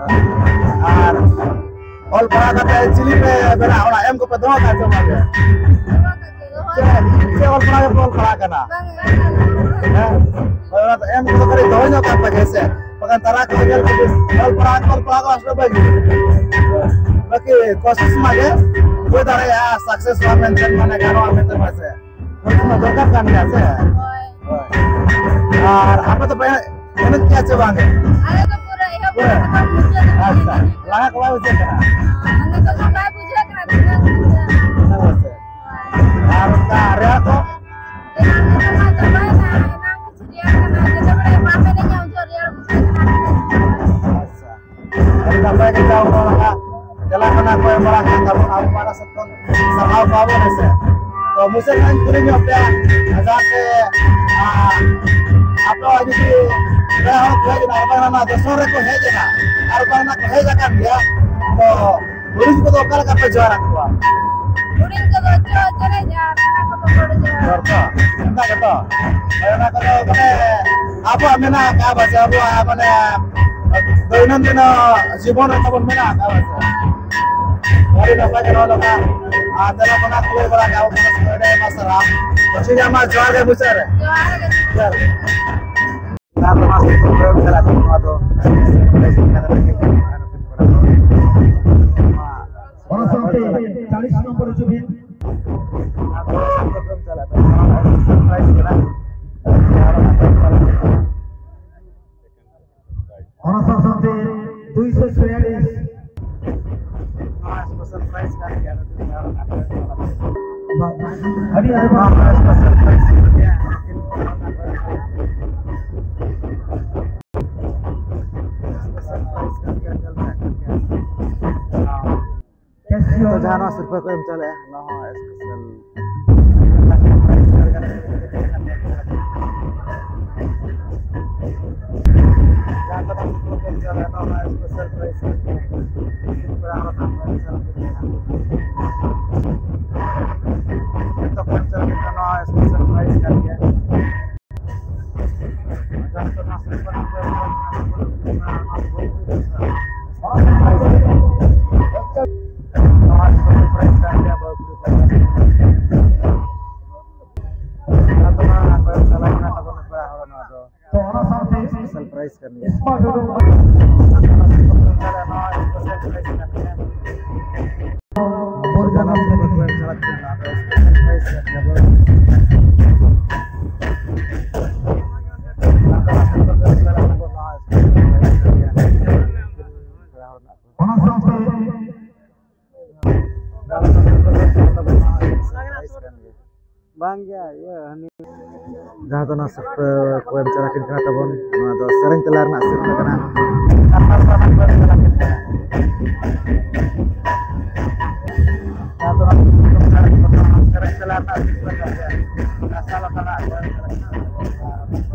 ᱟᱨ ᱚᱞ ᱯᱟᱲᱦᱟᱣ ᱠᱟᱛᱮ ᱪᱤᱞᱤ ᱯᱮ ᱵᱮᱱᱟᱜ, ᱚᱱᱟ ᱮᱢ ᱠᱚᱯᱮ ᱫᱚᱦᱚ ᱠᱟᱜ ᱪᱮ ᱵᱟᱝ ᱜᱮ? ᱫᱚᱦᱚ ᱠᱟᱜ ᱜᱮ, ᱫᱚᱦᱚ ᱪᱮᱫ, ᱪᱮᱫ ᱚᱞ ᱯᱟᱲᱦᱟᱣ ᱜᱮᱯᱮ ᱚᱞ ᱯᱟᱲᱦᱟᱣ ᱠᱟᱱᱟ? ᱵᱟᱝ, ᱵᱟᱝ, ᱵᱟᱝ᱾ ᱦᱮᱸ? ᱦᱳᱭ, ᱚᱱᱟ ᱫᱚ ᱮᱢ ᱠᱚᱫᱚ ᱠᱟᱹᱴᱤᱡ ᱫᱚᱦᱚ ᱧᱚᱜ ᱠᱟᱜ ᱯᱮ ᱜᱮ ᱥᱮ? ᱵᱟᱠᱷᱟᱱ ᱛᱟᱨᱟ ᱠᱚ ᱧᱮᱞ ᱠᱚ, ᱚᱞ ᱯᱟᱲᱦᱟᱣ, ᱚᱞ ᱯᱟᱲᱦᱟᱣ ᱠᱚ ᱟᱥᱲᱟ ᱵᱟᱹᱜᱤ᱾ ᱵᱟᱠᱤ ᱠᱳᱥᱤᱥ ᱢᱟ ᱜᱮ ᱦᱩᱭ ᱫᱟᱲᱮᱭᱟᱜᱼᱟ, ᱥᱟᱠᱥᱮᱥᱚᱜᱼᱟ ᱢᱮᱱᱛᱮ, ᱢᱟᱱᱮ ᱜᱟᱱᱚᱜᱼᱟ ᱢᱮᱱᱛᱮ, ᱦᱳᱭ ᱥᱮ? ᱦᱳᱭ, ᱚᱱᱟ ᱫᱚᱨᱠᱟᱨ ᱠᱟᱱ ᱜᱮᱭᱟ ᱥᱮ? ᱦᱳᱭ᱾ ᱦᱳᱭ᱾ ᱟᱨ ᱟᱯᱮ ᱫᱚᱯᱮ ᱮᱱᱮᱡ ᱠᱮᱭᱟ ᱥᱮ ᱵᱟᱝ? ᱟᱞᱮ ᱫᱚ ᱯᱩᱨᱟᱹ ᱮᱦᱚᱵ ᱯᱩᱨᱟᱹ? ᱠᱷᱚᱱ ᱢᱩᱪᱟᱹᱫ ᱫᱷᱟᱹᱵᱤᱡ ᱟᱪᱪᱷᱟ, ᱮᱱᱮᱡ᱾ ᱞᱟᱸᱜᱟ ᱠᱚ ᱵᱟᱭ ᱵᱩᱡᱷᱟᱹᱜ ᱠᱟᱱᱟ? ᱟᱨ ᱱᱤᱛᱚᱜ ᱫᱚ ᱵᱟᱭ ᱵᱩᱡᱷᱟᱹᱜ ᱠᱟᱱᱟ, ᱛᱤᱱᱟᱹᱜ ᱵᱩᱡᱷᱟᱹᱜᱼᱟ᱾ ᱦᱮᱸ, ᱵᱟᱥᱮ᱾ ᱟᱨ ᱚᱱᱠᱟ ᱨᱮᱭᱟᱲ ᱠᱚ? ᱨᱮᱭᱟᱲ ᱠᱚᱫᱚ ᱢᱟ ᱪᱟᱵᱟᱭᱮᱱᱟ, ᱮᱱᱟᱝ ᱠᱤᱪᱷᱩ ᱨᱮᱭᱟᱲ ᱠᱟᱱᱟ, ᱡᱚᱛᱚ ᱵᱮᱲᱟ ᱵᱟᱢ ᱮᱱᱮᱡᱟ ᱩᱱ ᱡᱚᱦᱚᱜ ᱨᱮᱭᱟᱲ ᱵᱩᱡᱷᱟᱹᱜ ᱠᱟᱱᱟ᱾ ᱟᱪᱪᱷᱟ, ᱟᱹᱰᱤ ᱱᱟᱯᱟᱭ ᱠᱟᱛᱷᱟ, ᱚᱱᱟ ᱞᱟᱦᱟ ᱪᱟᱞᱟᱜ ᱠᱟᱱᱟ ᱠᱚ ᱮᱢ ᱵᱟᱲᱟ ᱠᱟᱱ ᱛᱟᱵᱚᱱᱟ, ᱟᱵᱚ ᱯᱟᱦᱴᱟ ᱥᱮᱫ ᱠᱷᱚᱱ ᱥᱟᱨᱦᱟᱣ ᱠᱚᱣᱟ ᱵᱚᱱ, ᱦᱮᱸ ᱥᱮ᱾ ᱛᱚ ᱢᱩᱪᱟᱹᱫ ᱨᱮ ᱤᱧ ᱠᱩᱞᱤ ᱧᱚᱜ ᱯᱮᱭᱟ, ᱡᱟᱦᱟᱸ ᱛᱮ, ᱟ, ᱟᱯᱮ ᱡᱩᱫᱤ ᱯᱮᱲᱟ ᱦᱚᱲ ᱠᱚ ᱦᱮᱡ ᱮᱱᱟ, ᱟᱨ ᱵᱟᱝ ᱚᱱᱟ ᱫᱚᱥᱚᱱ ᱨᱮᱠᱚ ᱦᱮᱡ ᱮᱱᱟ, ᱟᱨ ᱵᱟᱝ ᱚᱱᱟ ᱠᱚ ᱦᱮᱡ ᱟᱠᱟᱱ ᱜᱮᱭᱟ, ᱛᱚ ᱦᱩᱰᱤᱧ ᱠᱚᱫᱚ ᱚᱠᱟ ᱞᱮᱠᱟ ᱯᱮ ᱡᱚᱦᱟᱨ ᱟᱠᱚᱣᱟ? ᱦᱩᱰᱤᱧ ᱠᱚᱫᱚ ᱡᱚᱦᱟᱨ ᱡᱮᱨᱮᱧ ᱟᱨ ᱥᱮᱬᱟ ᱠᱚᱫᱚ ᱜᱚᱰ ᱡᱚᱦᱟᱨ᱾ ᱡᱚᱦᱟᱨ ᱛᱚ? ᱚᱱᱠᱟ ᱜᱮᱛᱚ? ᱦᱳᱭ, ᱚᱱᱟ ᱠᱚᱫᱚ ᱢᱟᱱᱮ ᱟᱵᱚᱣᱟᱜ ᱢᱮᱱᱟᱜ ᱟᱠᱟᱫᱼᱟ, ᱵᱟᱪᱮ ᱟᱵᱚᱣᱟᱜ ᱢᱟᱱᱮ ᱫᱳᱭᱱᱚᱱᱫᱤᱱ ᱡᱤᱵᱚᱱ ᱨᱮ ᱛᱟᱵᱚᱱ ᱢᱮᱱᱟᱜ ᱟᱠᱟᱫᱼᱟ, ᱵᱟᱪᱮ? ᱟᱹᱰᱤ ᱱᱟᱯᱟᱭ ᱜᱮ ᱱᱚᱣᱟ ᱞᱮᱠᱟ, ᱟᱨ ᱛᱮᱞᱟ ᱠᱚ ᱱᱟᱜ ᱠᱩᱞᱤ ᱵᱟᱲᱟ ᱠᱟᱜ ᱵᱚᱱᱟ, ᱟᱹᱰᱤ ᱟᱭᱢᱟ ᱥᱟᱨᱦᱟᱣ᱾ ᱴᱷᱤᱠ ᱜᱮᱭᱟ, ᱢᱟ ᱡᱚᱦᱟᱨ ᱜᱮ ᱢᱩᱪᱟᱹᱫ ᱨᱮ᱾ ᱡᱚᱦᱟᱨ ᱜᱮ᱾ ᱡᱚᱦᱟᱨ ᱜᱮ᱾ ᱚᱱᱟ ᱥᱟᱶᱛᱮ ᱪᱟᱞᱤᱥ ᱱᱚᱢᱵᱚᱨ ᱦᱤᱡᱩᱜ ᱵᱤᱱ᱾ ᱚᱱᱟ ᱥᱟᱶ ᱥᱟᱶᱛᱮ ᱫᱩᱭᱥᱚ ᱪᱷᱚᱭᱟᱞᱤᱥ᱾ ᱟᱹᱰᱤ ᱟᱭᱢᱟ᱾ ᱠᱮᱥᱤᱭᱳ᱾ ᱛᱚ, ᱡᱟᱦᱟᱸ ᱱᱚᱣᱟ ᱥᱤᱨᱯᱟᱹ ᱠᱚ ᱮᱢ ᱪᱟᱞᱮᱜᱼᱟ, ᱱᱚᱣᱟ ᱦᱚᱸ special᱾ ᱡᱟᱦᱟᱸ ᱠᱚ ᱱᱚᱣᱟ ᱥᱤᱨᱯᱟᱹ ᱠᱚ ᱮᱢ ᱪᱟᱞᱮᱜᱼᱟ, ᱱᱚᱣᱟ ᱦᱚᱸ special prize᱾ ᱯᱮᱲᱟ ᱦᱚᱲ ᱠᱚ ᱮᱢ ᱪᱟᱞᱟᱜ ᱠᱟᱱᱟ᱾ ᱡᱚᱛᱚ ᱠᱚ ᱮᱢ ᱪᱟᱞᱟᱜ ᱠᱟᱱᱟ, ᱱᱚᱣᱟ ᱦᱚᱸ special prize ᱠᱟᱱ ᱜᱮᱭᱟ᱾ ᱛᱚ, ᱚᱱᱟ ᱥᱟᱶᱛᱮ special prize ᱠᱟᱱ ᱜᱮᱭᱟ᱾ ᱵᱟᱝ ᱜᱮ, ᱤᱭᱟᱹ, ᱦᱟᱹᱱᱤ ᱡᱟᱦᱟᱸ ᱫᱚ ᱱᱚᱣᱟ ᱥᱤᱨᱯᱟᱹ ᱠᱚ ᱮᱢ ᱪᱟᱞ ᱟᱹᱠᱤᱱ ᱠᱟᱱᱟ ᱛᱟᱵᱚᱱ, ᱱᱚᱣᱟ ᱫᱚ ᱥᱮᱨᱮᱧ ᱛᱟᱞᱟ ᱨᱮᱱᱟᱜ ᱥᱤᱨᱯᱟᱹ ᱠᱟᱱᱟ᱾ ᱡᱟᱦᱟᱸ ᱫᱚ ᱱᱚᱣᱟ ᱥᱮᱨᱮᱧ ᱛᱟᱞᱟ ᱨᱮᱱᱟᱜ ᱥᱤᱨᱯᱟᱹ ᱠᱟᱱ ᱜᱮᱭᱟ᱾ ᱱᱟᱥᱟ ᱞᱮᱠᱟᱱᱟᱜ ᱡᱟᱦᱟᱸ ᱥᱮᱨᱮᱧ ᱠᱟᱱᱟ᱾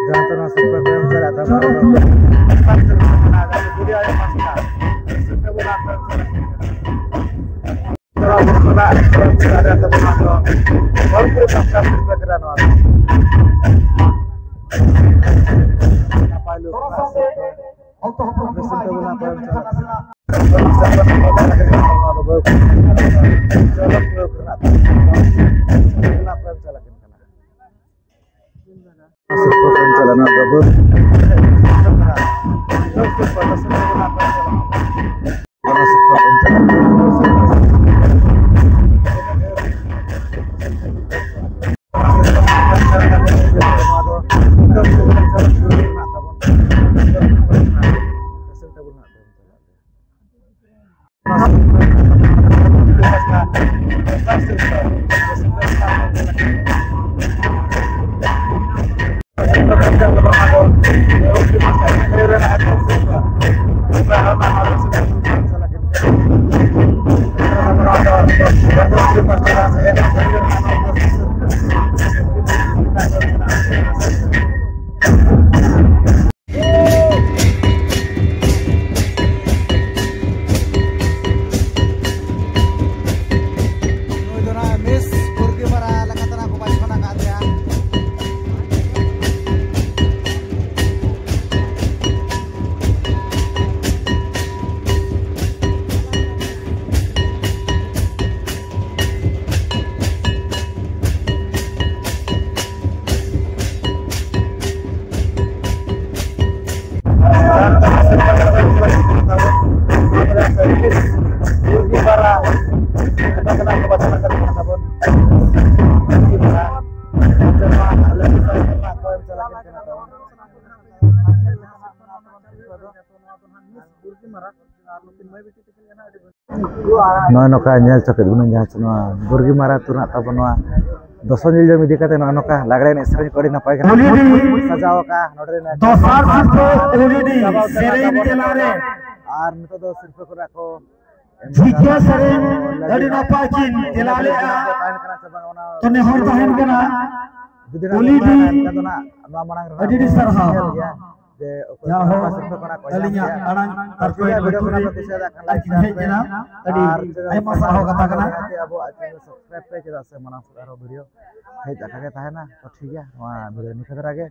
ᱡᱟᱦᱟᱸ ᱫᱚ ᱱᱚᱣᱟ ᱥᱤᱨᱯᱟᱹ ᱠᱚ ᱮᱢ ᱪᱟᱞᱟᱜ ᱛᱟᱵᱚᱱᱟ᱾ ᱱᱚᱣᱟ ᱥᱤᱨᱯᱟᱹ ᱠᱚ ᱮᱢ ᱪᱟᱞᱟᱜ ᱛᱟᱵᱚᱱᱟ᱾ ᱱᱚᱣᱟ ᱫᱚ ᱵᱷᱚᱨᱯᱩᱨ ᱥᱟᱱᱛᱟᱲ ᱥᱤᱨᱯᱟᱹ ᱠᱟᱱᱟ ᱱᱚᱣᱟ ᱫᱚ᱾ ᱱᱟᱯᱟᱭ ᱞᱩᱠ ᱨᱮᱱᱟᱜ ᱥᱤᱨᱯᱟᱹ᱾ ᱚᱠᱛᱚ ᱦᱚᱯᱚᱱ ᱦᱚᱯᱚᱱ ᱢᱟ ᱤᱫᱤ ᱠᱟᱱ ᱜᱮᱭᱟ, ᱢᱮᱱᱠᱷᱟᱱ ᱱᱟᱥᱮᱱᱟᱜ ᱱᱩᱭ ᱫᱚ ᱱᱟᱜ ᱢᱤᱥ ᱯᱩᱨᱜᱤᱢᱟᱨᱟ ᱞᱮᱠᱟᱛᱮ ᱱᱟᱜ ᱠᱚ ᱵᱟᱪᱷᱚᱱ ᱟᱠᱟᱫᱮᱭᱟ᱾ ᱵᱩᱨᱜᱤ ᱢᱟᱨᱟ, ᱚᱱᱟ ᱠᱟᱱᱟ ᱠᱚ ᱵᱟᱪᱷᱟᱣ ᱠᱟᱱ ᱛᱟᱵᱚᱱ᱾ ᱵᱩᱨᱜᱤ ᱢᱟᱨᱟ, ᱱᱚᱛᱮ ᱢᱟ ᱟᱞᱮ ᱫᱤᱥᱚᱢ ᱨᱮᱱᱟᱜ ᱠᱚ ᱮᱢ ᱪᱟᱞᱟᱜ ᱠᱟᱱ ᱛᱟᱵᱚᱱ᱾ ᱱᱚᱜᱼᱚᱭ ᱱᱚᱝᱠᱟ ᱧᱮᱞ ᱪᱚ ᱠᱮᱫ ᱵᱚᱱᱟ ᱡᱟᱦᱟᱸ ᱪᱮ ᱱᱚᱣᱟ ᱵᱩᱨᱜᱤ ᱢᱟᱨᱟ ᱟᱹᱛᱩ ᱨᱮᱱᱟᱜ ᱛᱟᱵᱚᱱ ᱱᱚᱣᱟ ᱫᱚᱥᱚᱱ ᱧᱮᱞ ᱡᱚᱝ ᱤᱫᱤ ᱠᱟᱛᱮ ᱱᱚᱜᱼᱚ ᱱᱚᱝᱠᱟ ᱞᱟᱜᱽᱲᱮ ᱮᱱᱮᱡ ᱥᱮᱨᱮᱧ ᱠᱚ ᱟᱹᱰᱤ ᱱᱟᱯᱟᱭ ᱜᱮ ᱩᱱᱤ ᱥᱟᱡᱟᱣ ᱟᱠᱟᱫᱼᱟ ᱱᱚᱰᱮ ᱨᱮᱱ ᱫᱚᱥᱟᱨ ᱥᱤᱨᱯᱷᱟᱹ ᱩᱱᱤ ᱥᱮᱨᱮᱧ ᱛᱮᱞᱟ ᱨᱮ᱾ ᱟᱨ ᱱᱤᱛᱚᱜ ᱫᱚ ᱥᱤᱨᱯᱷᱟᱹ ᱠᱚ ᱨᱮᱱᱟᱜ ᱠᱚ ᱮᱢ ᱡᱤᱛᱭᱟ ᱥᱮᱨᱮᱧ ᱟᱹᱰᱤ ᱱᱟᱯᱟᱭ ᱠᱤᱱ ᱛᱮᱞᱟ ᱞᱮᱫᱼᱟ᱾ ᱛᱟᱦᱮᱱ ᱠᱟᱱᱟ ᱥᱮ ᱵᱟᱝ ᱚᱱᱟ ᱛᱚ ᱱᱮᱦᱚᱨ ᱛᱟᱦᱮᱱ ᱠᱟᱱᱟ᱾ ᱡᱩᱫᱤ ᱱᱟᱜ ᱩᱱᱤ ᱱᱚᱝᱠᱟ ᱜᱮ ᱮᱱᱠᱷᱟᱱ ᱫᱚ ᱱᱟᱜ ᱱᱚᱣᱟ ᱢᱟᱲᱟᱝ ᱨᱮ ᱟᱹᱰᱤ ᱟᱹᱰᱤ ᱵᱚᱱ ᱥᱟᱨᱦᱟᱣ᱾ ᱧᱮᱞ ᱜᱮᱭᱟ ᱡᱮ ᱚᱠᱚᱭ ᱡᱟᱦᱳ, ᱠᱚ ᱥᱤᱨᱯᱷᱟᱹ ᱠᱚ ᱱᱟᱜ ᱠᱚ ᱧᱟᱢ ᱟᱹᱞᱤᱧᱟᱜ ᱜᱮᱭᱟ᱾ ᱟᱲᱟᱝ ᱟᱨ ᱟᱨ ᱡᱩᱫᱤ ᱠᱚᱭᱮᱠ video ᱠᱚ ᱟᱹᱛᱷᱟᱹᱲᱤ ᱱᱟᱜ ᱯᱮ ᱠᱩᱥᱤᱭᱟᱫᱟ ᱠᱷᱟᱱ ᱟᱨ like, ᱠᱤᱱ share ᱦᱮᱡ ᱯᱮ᱾ ᱮᱱᱟ᱾ ᱟᱹᱰᱤ ᱟᱨ channel ᱟᱭᱢᱟ ᱥᱟᱨᱦᱟᱣ ᱠᱟᱛᱷᱟ ᱠᱟᱱᱟ᱾ ᱟᱵᱚᱣᱟᱜ channel subscribe ᱯᱮ, ᱪᱮᱫᱟᱜ ᱥᱮ ᱢᱟᱲᱟᱝ ᱥᱮᱫ ᱟᱨᱦᱚᱸ video ᱦᱮᱡ ᱟᱠᱟ ᱜᱮ ᱛᱟᱦᱮᱱᱟ᱾ ᱛᱚ ᱴᱷᱤᱠ ᱜᱮᱭᱟ, ᱱᱚᱣᱟ video ᱱᱤᱝᱠᱟᱹ ᱫᱷᱟᱨᱟ ᱜᱮ᱾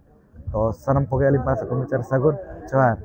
ᱛᱚ ᱥᱟᱱᱟᱢ ᱠᱚᱜᱮ ᱟᱹᱞᱤᱧ ᱯᱟᱦᱴᱟ ᱥᱮᱫ ᱠᱷᱚᱱ ᱢᱩᱪᱟᱹᱫ ᱨᱮ ᱥᱟᱹᱜᱩᱱ ᱡᱚᱦᱟᱨ᱾